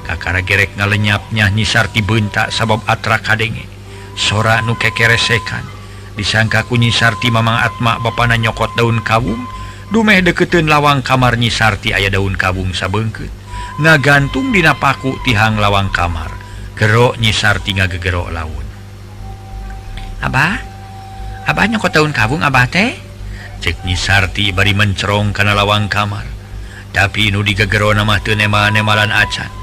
Kakara gerek ngalenyap nyah Nyi Sarti beunta sabab atra kadenge. Sora nu kekeresekan. Disangka ku Nyi Sarti Mamang Atma bapana nyokot daun kawung, dumeh deketeun lawang kamar Nyi Sarti aya daun kawung sabeungkeut. Ngagantung dina paku tihang lawang kamar. Gero Nyi Sarti ngagegero laun. Abah? Abah nyokot daun kawung abah teh? Cek Nyi Sarti bari mencerong kana lawang kamar. Tapi nu digegerona mah teu nema-nemalan acan.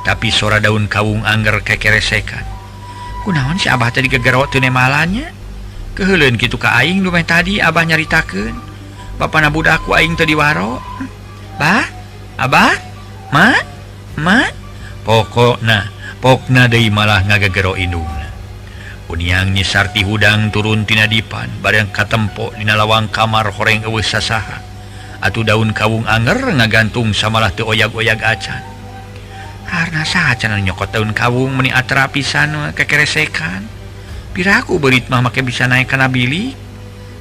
Tapi sora daun kawung angger kekeresekan. Kunaon si abah teh digegero teu nemalannya? Keheuleun kitu ka aing dumeh tadi abah nyaritakeun. Bapana budak ku aing teu diwaro. Bah? Abah? Ma? Ma? Pokokna, pokna deui malah ngagegero indungna. Uniang Nyi Sarti hudang turun tina dipan bareng katempo dina lawang kamar horeng eueuh sasaha. Atuh daun kawung anger ngagantung samalah teu oyag-oyag acan. Karna saha cenah nyokot daun kawung meuni atra pisan kekeresekan. Piraku beurit mah make bisa naek kana bilik.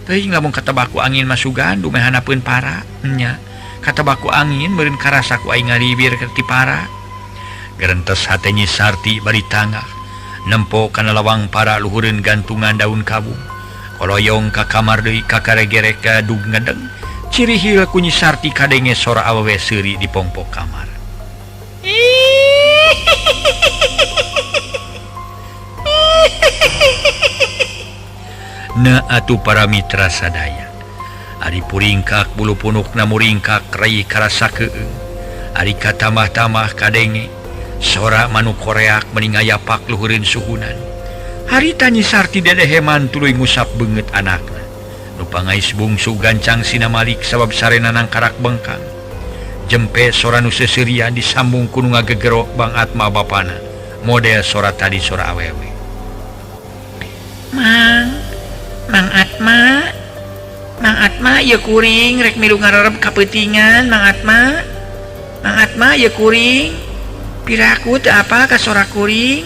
Teuing lamun katebaku angin masugan dumeh hanapeun para nya. Katebaku angin meureun karasa ku aing ngalibir ke ti para. Gerentes hate Nyi Sarti bari tangah. Nempo kana lawang para luhureun gantungan daun kawung. Koloyong ka kamar deui kakaregerek ka dug ngedeng. Ciri hil ku Nyi Sarti kadenge sora awewe seuri di pongpok kamar. Na atuh para mitra sadaya. Ari puringkak bulu punukna muringkak rai karasa keung. Ari katamah-tamah kadenge sora manuk koreak meni ngayapak luhureun suhunan. Harita Nyi Sarti dedeheman tuluy ngusap beungeut anakna. Nu pangais bungsu gancang sinamalik sabab sarena nangkarak bengkang. Jempe sora nu seuseurian disambung ku nu ngagegero Bang Atma bapana. Model sora tadi sora awewe. Mang, Mang Atma, Mang Atma ieu kuring rek milu ngarerep kapeutingan Mang Atma. Mang Atma ieu kuring. Piraku teu apal ka sora kuring.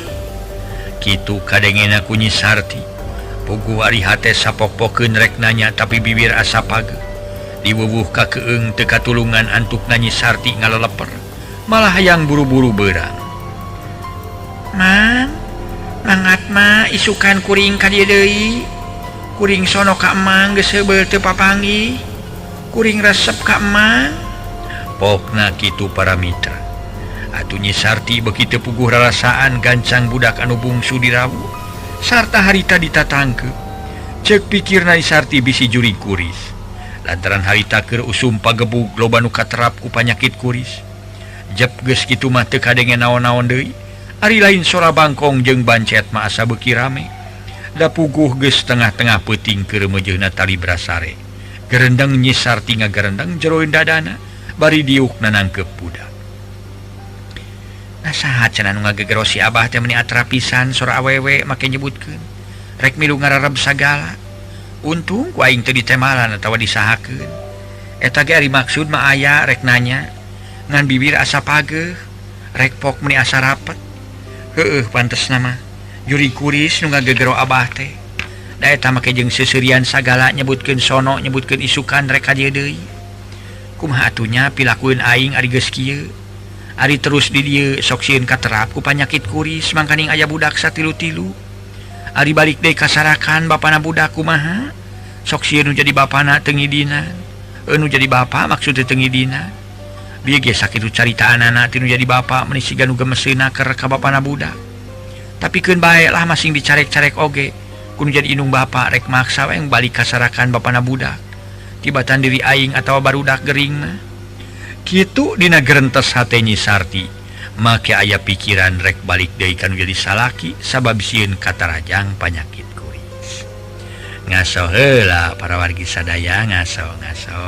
Kitu kadengena ku Nyi Sarti. Puguh ari hate sapok-pokeun rek nanya tapi bibir asa pageuh. Diwuwuh ka keung teu katulungan antukna Nyi Sarti ngaleleper. Malah hayang buru-buru beurang. Mang, Mang Atma isukan kuring ka dieu deui. Kuring sono ka emang geus heubeul teu papanggih. Kuring resep ka emang. Pokna kitu para mitra. Atuh Nyi Sarti beuki teu puguh rarasaan gancang budak anu bungsu dirawu sarta harita ditatangkeub. Ceuk pikirna Nyi Sarti bisi jurig kuris. Lantaran harita keur usum pagebug loba nu katerap ku panyakit kuris. Jep geus kitu mah teu kadenge naon-naon deui. Ari lain sora bangkong jeung bancet mah asa beuki rame. Da puguh geus tengah-tengah peuting keur meujeuna tali brasare. Gerendeng Nyi Sarti ngagerendeng jeroeun dadana bari diuk nanangkeup budak. Nah saha cenah nu ngagegero si abah teh meuni atra pisan sora awewe make nyebutkeun. Rek milu ngarareb sagala. Untung ku aing teu ditemalan atawa disahakeun. Eta ge ari maksud mah aya rek nanya. Ngan bibir asa pageuh, rek pok meuni asa rapet. Heueuh pantesna mah. Juri kuris nu ngagegero abah teh. Da eta make jeung seuseurian sagala nyebutkeun sono, nyebutkeun isukan rek ka dieu deui. Kumaha atuh nya pilakueun aing ari geus kieu. Ari terus di dieu sok sieun katerap ku panyakit kuris mangkaning aya budak satilu-tilu. Ari balik deui kasarakan bapana budak kumaha? Sok sieun nu jadi bapana teu ngidinan. Nu jadi bapa maksud teu ngidinan. Bieu ge sakitu caritaanana ti nu jadi bapa meuni siga nu gemeseuna keur ka bapana budak. Tapi keun bae lah masing dicarek-carek oge. Ku nu jadi indung bapa rek maksa we balik kasarakan bapana budak. Tibatan diri aing atawa barudak gering mah. Kitu dina gerentes hate Nyi Sarti. Make aya pikiran rek balik deui ka nu jadi salaki sabab sieun katarajang panyakit kuris. Ngaso heula para wargi sadaya ngaso ngaso.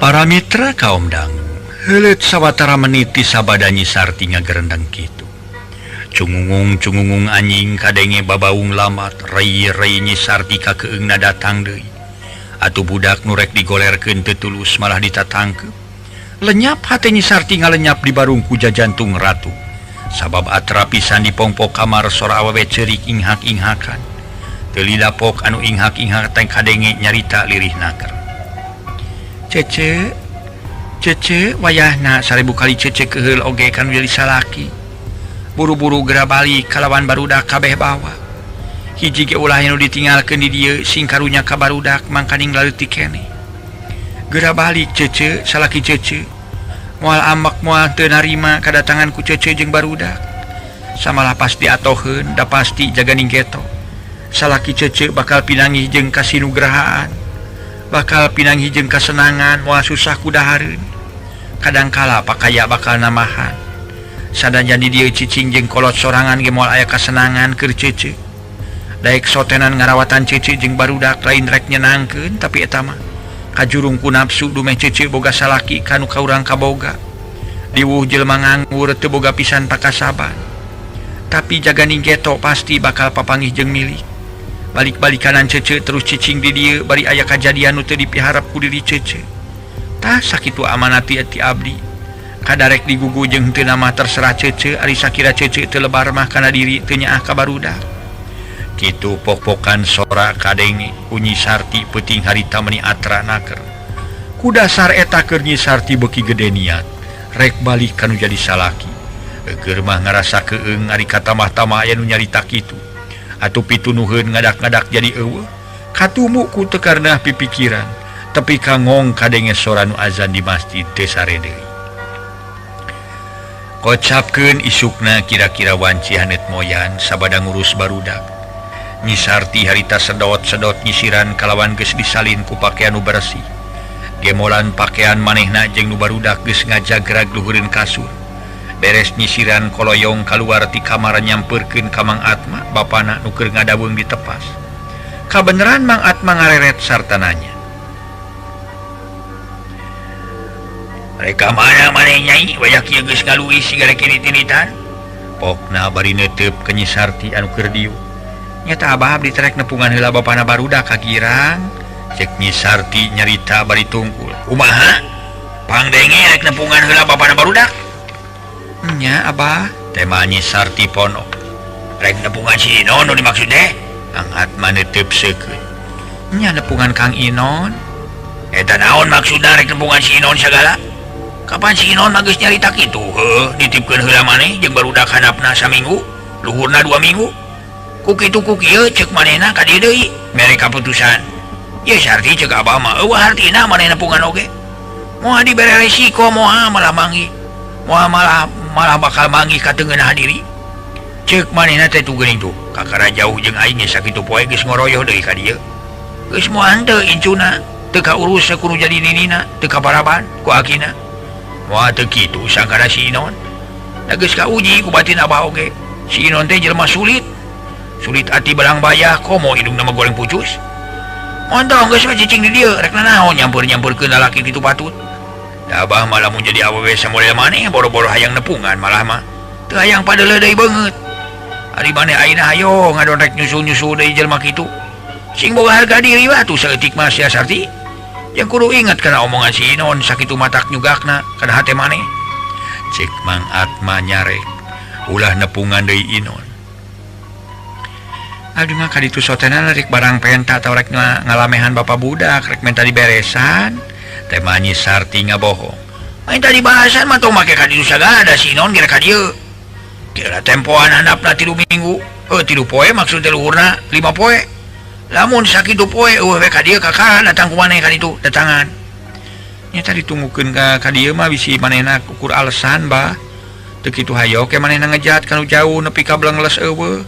Para mitra kaum dangu heuleut sawatara menit ti sabada Nyi Sarti ngagerendeng kitu. Cungungung-cungungung anjing kadenge babaung lamat, rei-rei Nyi Sarti kakeungna datang deui. Atuh budak nu rek digolerkeun teu tulus malah ditatangkeup. Lenyap hate Nyi Sarti ngalenyap di barungku jajantung ratu. Sabab atra pisan dipongpok kamar sora awewe ceurik inghak-inghakan. Teu lila pok anu inghak-inghak teh kadenge nyarita lirih naker. Cece, cece wayahna 1000 kali cece keheul oge kan jadi salaki. Buru-buru geura balik kalawan barudak kabeh bawa. Hiji ge ulah nu ditinggalkeun di dieu sing karunya ka barudak mangkaning laleutik keneh. Geura balik cece, salaki cece. Moal ambek moal teu narima kadatangan ku cece jeung barudak. Samalah pasti atoheun, da pasti jaganing geto. Salaki cece bakal pinanggih jeung kasinugrahaan. Bakal pinanggih jeung kasenangan moal susah ku dahareun. Kadangkala pakaya bakal namahan. Sadajan di dieu cicing jeung kolot sorangan ge moal aya kasenangan keur cece. Daek sotenan ngarawatan cece jeung barudak lain rek nyenangkeun tapi eta mah kajurung ku nafsu dumeh cece boga salaki kanu ka urang kaboga. Diwuh jelema nganggur teu boga pisan pakasaban. Tapi jaganing geto pasti bakal papanggih jeung milik. Balik-balikanan cece terus cicing di dieu bari aya kajadian nu teu dipiharap ku diri cece. Tah sakitu amanati ti abdi. Kadarek digugu jeung teu nama terserah cece ari sakira cece teu lebar mah kana diri teu nyaah ka barudak. Kitu pok-pokan sora kadenge ku Nyi Sarti peuting harita meuni atra naker. Ku dasar eta keur Nyi Sarti beuki gede niat rek balik kanu jadi salaki. Keur mah ngarasa keung ari katamah-tamah aya nu nyarita kitu. Atuh pitunuheun ngadak-ngadak jadi eueuh. Katumu ku teu karena pipikiran tepi ka ngong kadenge sora nu azan di masjid teu sare deui. Kocapkeun isukna kira-kira wanci haneut moyan sabada ngurus barudak. Nyi Sarti harita sedot-sedot nyisiran kalawan geus disalin ku pakaian nu bersih. Gemolan pakaian manehna jeung nu barudak geus ngajagrag luhureun kasur. Beres nyisiran koloyong kaluar ti kamar nyampeurkeun ka Mang Atma bapana nu keur ngadaweung di tepas. Kabeneran Mang Atma ngareret sarta nanya. Rek ka mana maneh nyai wayah kieu geus ngaluih siga rek tinit-tinitan? Pokna bari neuteup ka Nyi Sarti anu keur dieu. Nyata abah abdi trek nepungan heula bapana barudak ka girang. Cek Nyi Sarti nyarita bari tungkul. Kumaha? Pangdenge rek nepungan heula bapana barudak? Nya abah, tema Nyi Sarti ponok. Rek nepungan si Inon nu dimaksud teh? Mang Atma neuteub seukeun. Nya nepungan Kang Inon. Eta naon maksudna rek nepungan si Inon sagala? Kapan si Inon mah geus nyarita kitu? Heuh, nitipkeun heula maneh jeung barudak handapna saminggu, luhurna 2 minggu. Ku kitu ku kieu cek manehna ka dieu deui mere kaputusan. Ye Sarti cek abah mah eueuh hartina maneh nepungan oge. Moal dibere resiko moal malah manggih. Moal malah bakal manggih ka teu ngeunah diri. Cek manehna teh tuh geuning tuh. Kakara jauh jeung aing ge sakitu poe geus ngoroyoh deui ka dieu. Geus moal teu incuna, teu kaurus kudu jadi ninina, teu kabaraban ku akina. Moal teu kitu sangkana si Inon. Da geus kauji ku batin abah oge. Si Inon teh jelema sulit. Sulit ati belang bayah komo hidungna mah goreng pucus. Montong geus we cicing di dieu rek nanaon nyampeur-nyampurkeun lalaki kitu patut. Da abah mah lamun jadi awewe samodel maneh boro-boro hayang nepungan malah mah teu hayang padeuleuh deui beungeut. Ari maneh ayeuna hayo ngadon rek nyusul-nyusul deui jelema kitu. Sing boga harga diri we atuh saeutik mah sia Sarti. Jeung kudu inget kana omongan si Inon sakitu matak nyugakna kana hate maneh. Cek Mang Atma nyarek ulah nepungan deui Inon. Abdi mah kaditu sotenan rek barang penta atau rek ngalamehan bapak budak rek menta diberesan. Tema Nyi Sarti ngabohong. Main tadi bahasan mah tong make kaditu sagala da si Inon geura ka dieu. Kira tempoan handapna 3 minggu. Heuh 3 poe maksud teh luhurna 5 poe. Lamun sakitu poe eueuh we ka dieu kakara datang ku maneh ka ditu datangan. Nyata ditunggukeun ka dieu mah bisi manehna ukur alasan bah. Teu kitu hayo ke manehna ngejat kanu jauh nepi ka blengles eueuh.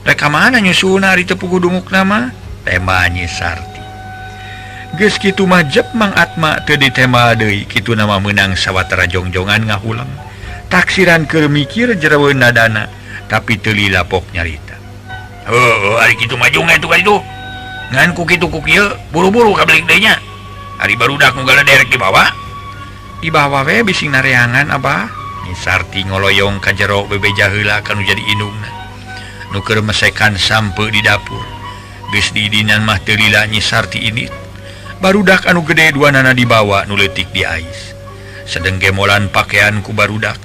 Rek ka mana nyusuna ari teu puguh dungukna mah? Tema Nyi Sarti. Geus kitu mah jep Mang Atma teu ditema deui kitu nama meunang sawatara jongjongan ngahuleng. Taksiran keur mikir jeroeun nadana tapi teu lila pok nyarita. Heuh, ari kitu mah jung atuh ka ditu. Ngan ku kitu ku kieu buru-buru kabelik deui nya. Ari barudak nu galaderek dibawa. Dibawa we bising nareangan abah. Nyi Sarti ngoloyong ka jero bebeja heula kanu jadi indungna. Nu keur mesekan sampe di dapur. Geus diidinan mah teu lila Nyi Sarti ini. Barudak anu gede duanana dibawa nu leutik di ais. Sedeng gemolan pakaian ku barudak.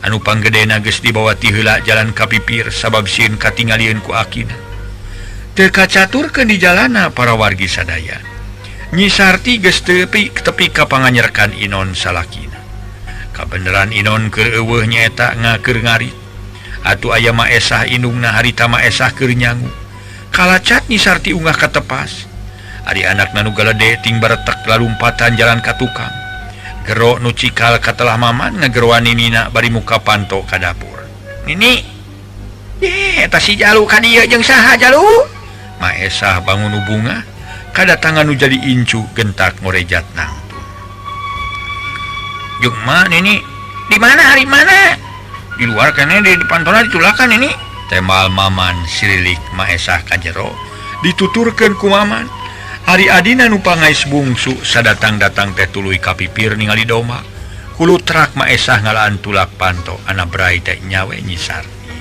Anu panggedena geus dibawa ti heula jalan ka pipir sabab sieun katingalieun ku akina. Teu kacaturkeun di jalana para wargi sadaya. Nyi Sarti geus tepi tepi ka panganyerkan Inon salakina. Kabeneran Inon keur eueuh nyaeta ngakeur ngarit. Atuh aya Ma Esah indungna harita Ma Esah keur nyangu. Kalacat Nyi Sarti ungah ka tepas. Ari anakna nu galede ting baretek lalumpatan jalan ka tukang. Gero nu cikal katelah Maman ngageroan ninina bari muka panto ka dapur. Nini, ye eta si Jalu ka dieu jeung saha Jalu? Ma Esah bangun nu bunga, kadatangan nu jadi incu gentak ngorejat nangtung. Jeung ma nini, di mana hari mana? Di luar kene di pantona ditulakan nini. Temal Maman sirilik Ma Esah ka jero, dituturkeun ku Maman. Ari adina nu pangais bungsu sadatang-datang teh tuluy ka pipir ningali domba. Kulutrak Ma Esah ngalaan tulak panto ana brai teh nyawe Nyi Sarti.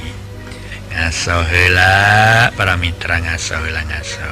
Ngaso heula para mitra ngaso heula ngaso.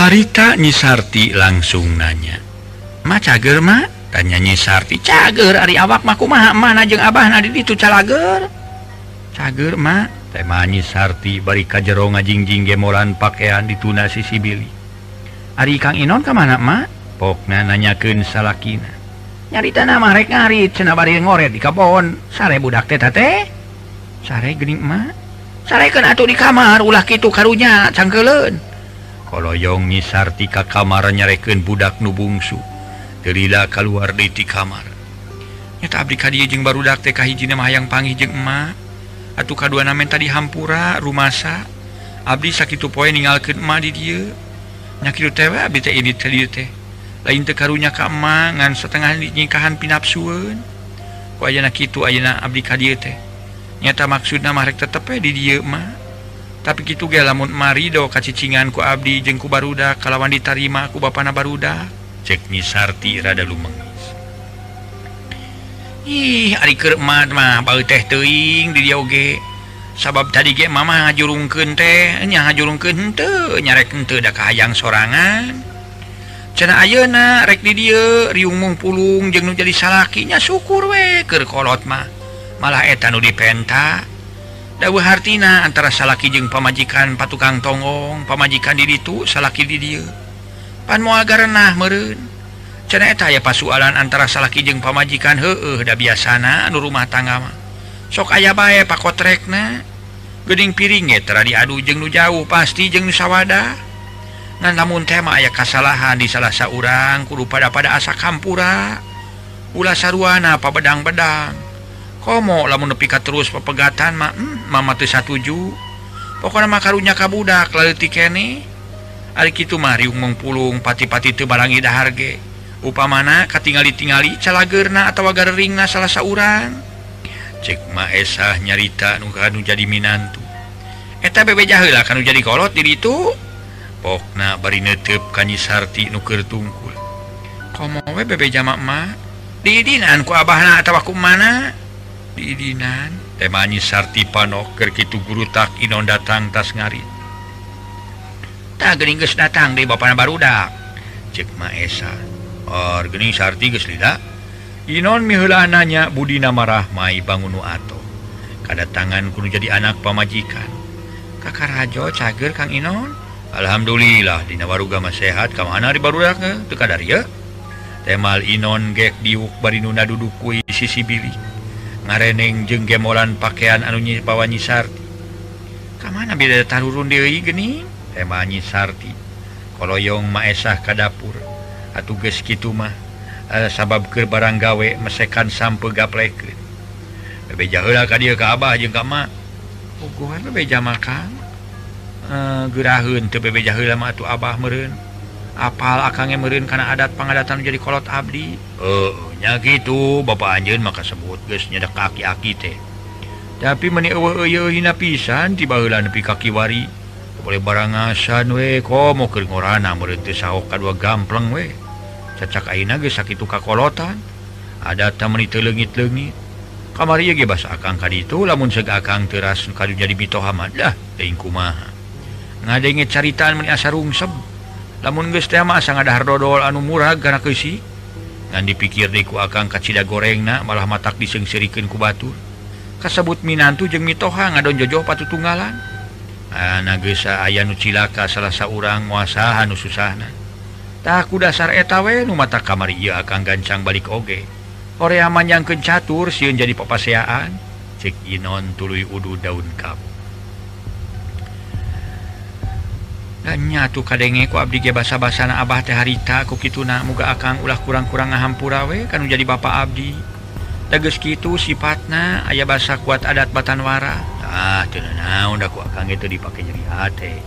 Harita Nyi Sarti langsung nanya. Ma cager ma? Tanya Nyi Sarti. Cager ari awak mah kumaha mana jeung abahna di ditu calager. Cager ma? Tema Nyi Sarti bari ka jero ngajingjing gemolan pakaian dituna si Billy. Ari Kang Inon ka mana ma? Pokna nanyakeun salakina. Nyaritana mah rek ngarit cenah bari ngoret di kebon. Sare budak teh teh. Sare geuning ma? Sarekeun atuh di kamar ulah kitu karunya cangkeuleun. Koloyong Nyi Sarti ka kamar nyarekeun budak nu bungsu. Teu lila kaluar deui ti kamar. Nyata abdi ka dieu jeung barudak teh kahijina mah hayang panggih jeung emak. Atuh kaduana menta dihampura rumasa. Abdi sakitu poe ninggalkeun emak di dieu. Nya kitu teh we abdi teh ini teh dieu teh. Lain teu karunya ka emak ngan satengah nyikahan pinapsueun. Ku ayana kitu ayeuna abdi ka dieu teh. Nyata maksudna mah rek tetep we di dieu mah. Tapi kitu ge lamun marido kacicingan ku abdi jeung ku barudak kalawan ditarima ku bapana barudak. Cek Nyi Sarti rada lumengis. Ih, ari keur emak mah bau teh teuing di dieu oge. Sabab tadi ge mama ngajurungkeun teh, nya ngajurungkeun henteu, nyarek henteu da kahayang sorangan. Cenah ayeuna rek di dieu riung mung pulung jeung nu jadi salakinya syukur we keur kolot mah. Malah eta nu dipenta. Dawuh hartina antara salaki jeung pamajikan patukang tonggong, pamajikan di ditu, salaki di dieu. Pan moal garenah meureun. Cenah eta aya pasualan antara salaki jeung pamajikan heueuh da biasana anu rumah tangga mah. Sok aya bae pakotrekna. Geuning piring ge tara diadu jeung nu jauh pasti jeung nu sawada. Ngan lamun teh mah aya kasalahan di salah saurang kudu pada asa kampura. Ulah saruana pabedang-bedang. Komo lamun nepi ka terus pepegatan mah mama teu satuju. Pokona mah karunya ka budak laleutik keneh. Ari kitu mah riung mengpulung pati-pati teu barangi dahar ge. Upamana katingali-tingali calageurna atawa gareringna salah saurang. Cek Maesah nyarita nu kanu jadi minantu. Eta bebeja heula kanu jadi kolot di ditu. Pokna bari neuteup ka Nyi Sarti nu keur tungkul. Komo we bebeja mah diidinan ku abahna atawa ku mana? Diidinan. Tema Nyi Sarti panok keur kitu gurutak Inon datang tas ngarit. Tah geuning geus datang deui bapana barudak. Cek Maesa. Or geuning Sarti geus lila. Inon miheula nanya budina marah mai bangun nu atoh. Kadatangan kudu jadi anak pamajikan. Kakarajo cager Kang Inon. Alhamdulillah dina waruga mah sehat ka mana di barudak teu kadarieu. Temal Inon gek diuk bari nuna duduk kui sisi bilik. Ngareneng jeung gemolan pakaian anu nyipawa Nyi Sarti. Ka mana beda tarurun deui geuning? Tema Nyi Sarti. Koloyong Maesah ka dapur. Atuh geus kitu mah sabab keur barang gawe mesekan sampe gaplekeun. Bebeja heula ka dieu ka abah jeung ka emak. Puguhan bebeja mah Kang. Geraheun teu bebeja heula mah atuh abah meureun. Apal akang ge meureun kana adat pangadatan jadi kolot abdi. Heuh, nya kitu bapa anjeun mah kasebut geus nyedak aki-aki teh. Tapi meuni eueuh eueuhina pisan ti baheula nepi ka kiwari. Boleh barangasan we komo keur ngorana meureun teu saok kadua gampleng we. Cacak ayeuna geus sakitu kakolotan. Adat teh meuni teu leungit-leungit. Kamari ge basa akang ka ditu lamun seug akang teu ras kadu jadi mitoha mah dah teuing kumaha. Ngadenge caritaan meuni asa rungseb. Lamun geus teh mah asa ngadahar dodol anu murag kana keusi. Ngan dipikir deui ku akang kacida gorengna malah matak diseungseurikeun ku batur. Kasebut minantu jeung mitoha ngadon jojoh patutunggalan. Ana geus aya nu cilaka salah saurang nguasaha nu susahna. Tah ku dasar eta we nu mata kamari ieu akang gancang balik oge. Horea manyangkeun catur sieun jadi papaseaan. Cek Inon tuluy udu daun kabu. Dan nyatu kadenge ku abdi ge basa-basana abah teh harita ku kituna muga akang ulah kurang-kurang ngahampura we kanu jadi bapa abdi. Da geus kitu sipatna aya basa kuat adat batanwara. Ah teu naon da ku akang ge teu dipake nyeri hate.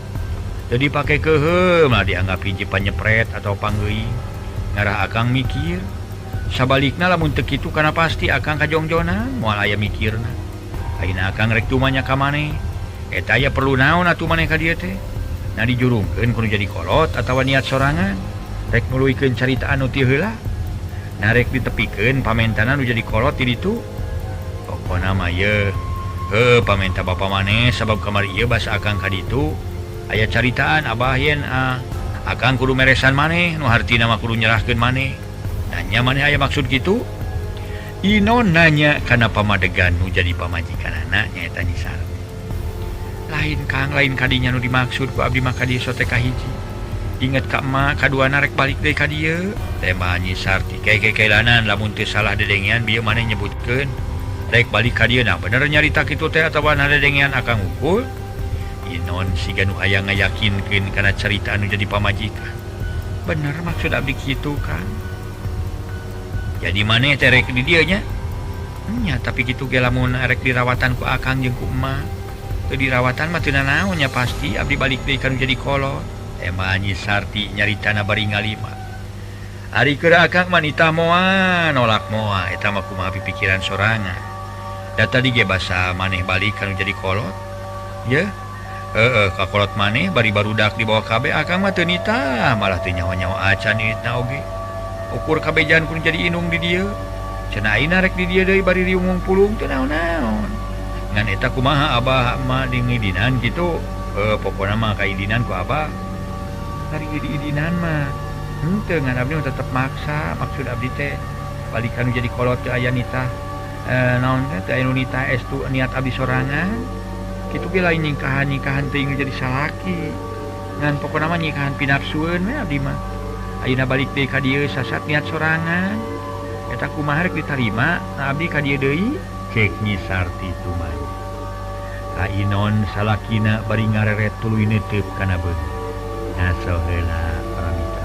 Teu dipake keuheum lah dianggap hiji panyepret atau panggeuing. Ngarah akang mikir. Sabalikna lamun teu kitu kana pasti akang kajongjonan moal aya mikirna. Ayeuna akang rek tumanya ka maneh. Eta aya perlu naon atuh maneh ka dieu teh? Nah dijurungkeun kudu jadi kolot atawa niat sorangan rek nuluykeun carita anu ti heula. Nah rek ditepikeun pamentana nu jadi kolot ti ditu. Pokona mah ye heuh pamenta bapa maneh sabab kamari ieu basa akang ka ditu aya caritaan abah yen akang kudu meresan maneh nu hartina mah kudu nyerahkeun maneh. Nanya maneh aya maksud kitu? Inon nanya kana pamadegan nu jadi pamajikanana nyaeta Nyi Sarti. Lain Kang, lain kadinya nu dimaksud ku abdi mah ka dieu sote kahiji. Inget ka emak kaduana rek balik deui ka dieu. Tema Nyi Sarti keke-kelanan lamun teu salah dedengean bieu maneh nyebutkeun rek balik ka dieu. Nah bener nyarita kitu teh atawa dedengean akang ukul. Inon siga nu hayang ngayakinkeun kana carita anu jadi pamajikan. Bener maksud abdi kitu Kang. Jadi maneh teh rek di dieu nya? Nya tapi kitu ge lamun rek dirawatan ku akang jeung ku emak. Teu dirawatan mah teu nanaon nya pasti abdi balik deui kanu jadi kolot. Tema Nyi Sarti nyaritana bari ngalima. Ari keur akang mah nitah moa nolak moa eta mah kumaha pipikiran sorangan. Da tadi ge basa maneh balik kanu jadi kolot. Ye heeh ka kolot maneh bari barudak dibawa kabeh akang mah teu nitah malah teu nyaho-nyaho acan nitah oge. Ukur kabejan kudu jadi inung di dieu. Cenah ayeuna rek di dieu deui bari riungung pulung teu naon-naon. Ngan eta kumaha abah mah dingidinan kitu. Pokona mah kaidinan ku abah. Ari diidinan mah Henteu ngan abdi tetep maksa maksud abdi teh balikan jadi kolot teu aya nitah naon teh teu aya nu nitah estu niat abdi sorangan. Kitu ge lain ningkahan-ningkahan teuing jadi salaki. Ngan pokona mah nikahan pinapsueun we abdi mah. Ayeuna balik deui ka dieu sasat niat sorangan. Eta kumaha rek ditarima na abdi ka dieu deui? Cek Nyi Sarti tumanya. Ka Inon salakina bari ngareret tuluy neuteub kana beungeut. Ngaso heula para mitra.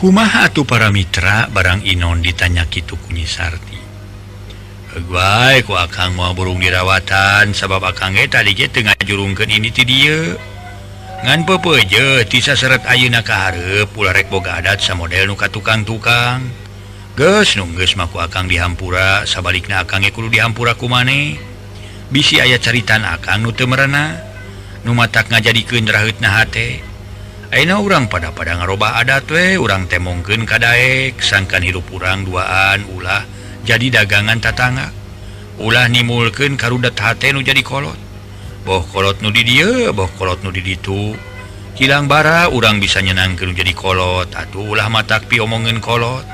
Kumaha atuh para mitra barang Inon ditanya kitu ku Nyi Sarti. Heug ku akang moal burung dirawatan sabab akang ge tadi ge teu ngajurungkeun ini ti dieu. Ngan peupeujeuh ti saseret ayeuna ka hareup ulah rek boga adat samodel nu ka tukang-tukang. Geus nu geus mah ku akang dihampura sabalikna akang ge kudu dihampura ku maneh. Bisi aya caritan akang nu teu merenah nu matak ngajadikeun raheutna hate. Ayeuna urang pada-pada ngarobah adat we, urang temongkeun ka daek, sangkan hirup urang duaan ulah jadi dagangan tatangga. Ulah nimulkeun karudet hate nu jadi kolot. Boh kolot nu di dieu, boh kolot nu di ditu. Kilang bara urang bisa nyenangkeun nu jadi kolot, atuh ulah matak piomongeun kolot.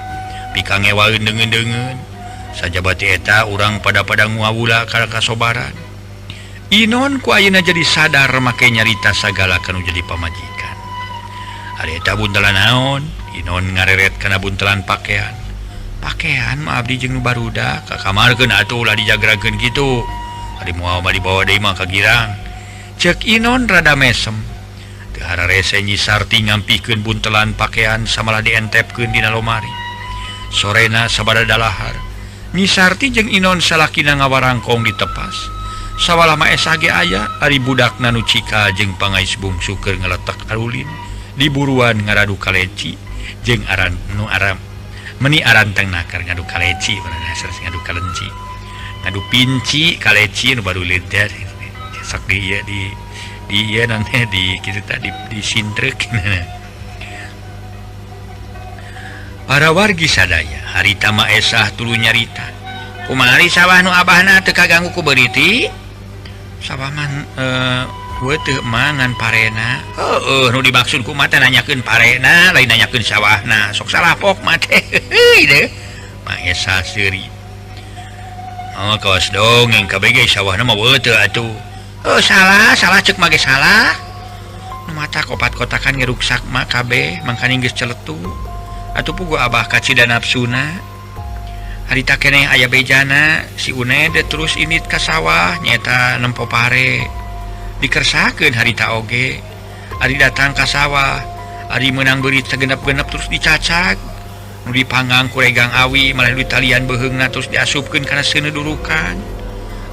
Pikangewaeun deungeun-deungeun. Sajabati eta urang pada-pada nguawula ka kasobaran. Inon ku ayeuna jadi sadar make nyarita sagala kanu jadi pamajikan. Ari eta buntelan naon? Inon ngareret kana buntelan pakaian. Pakaian mah abdi jeung nu barudak ka kamarkeun atuh ulah dijagrakeun kitu. Ari moal mah dibawa deui mah ka girang. Ceuk Inon rada mesem. Teu hararese Nyi Sarti ngampihkeun buntelan pakaian samalah dientepkeun dina lomari. Sorena sabada dalahar. Nyi Sarti jeung Inon salakina ngawarangkong ditepas. Sawalah mah esah ge aya ari budakna nu cika jeung pangais bungsu keur ngaletek arulin. Diburuan ngaradu kaleci jeung aran nu aram meni aranteng nakar ngadu kaleci ngadu kalenci ngadu pinci kaleci nu baru lider sok di ieu di ieu nanti di kitu tah di sintrek. Para wargi sadaya harita mah esah tuluy nyarita kumaha sawah nu abahna teu kaganggu ku beuriti sawah mah teu mangan parena. Heueuh nu dimaksud ku mah teh nanyakeun parena lain nanyakeun sawahna sok salah pok mah teh. Heuy deh Maesa seuri. Oh kawas dongeng kabeh ge sawahna mah teu atuh. Oh salah salah ceuk mah ge salah. Nu matak opat kotakan ngeruksak mah kabeh mangkaning geus celetu. Atuh puguh abah kacida nafsuna. Harita keneh aya bejana si Uned terus init ka sawah nyaeta nempo pare. Dikersakeun harita oge ari datang ka sawah ari meunang beurit sagenep-genep terus dicacag nu dipanggang ku regang awi malah ditalian beuheungna terus diasupkeun kana seuneu durukan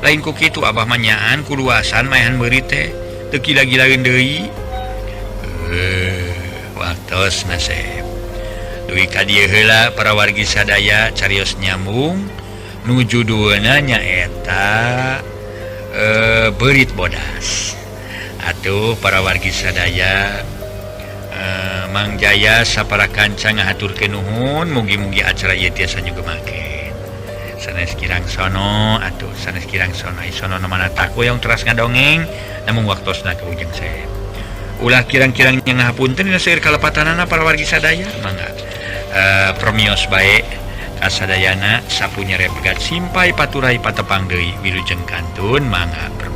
lain ku kitu abah mah nyaan ku luasan maehan beurit teh teu gila-gilaeun deui. Waktos nasib dugi ka dieu heula para wargi sadaya carios nyambung nu judulna nyaeta beurit bodas. Atuh para wargi sadaya Mang Jaya sapara kanca ngahaturkeun nuhun, mugi-mugi acara ieu tiasa nyugemakeun. Sanes kirang sono atuh, sanes kirang sono, ai sono nu mana taku yang teras ngadongeng, namun waktosna ka ujung saya. Ulah kirang-kirang yang ngahapunten dina seueur kalepatanana para wargi sadaya, mangga. Promios bae kasadayana sapu nyere pegat simpai paturai patepang deui wilujeng kantun, mangga permios.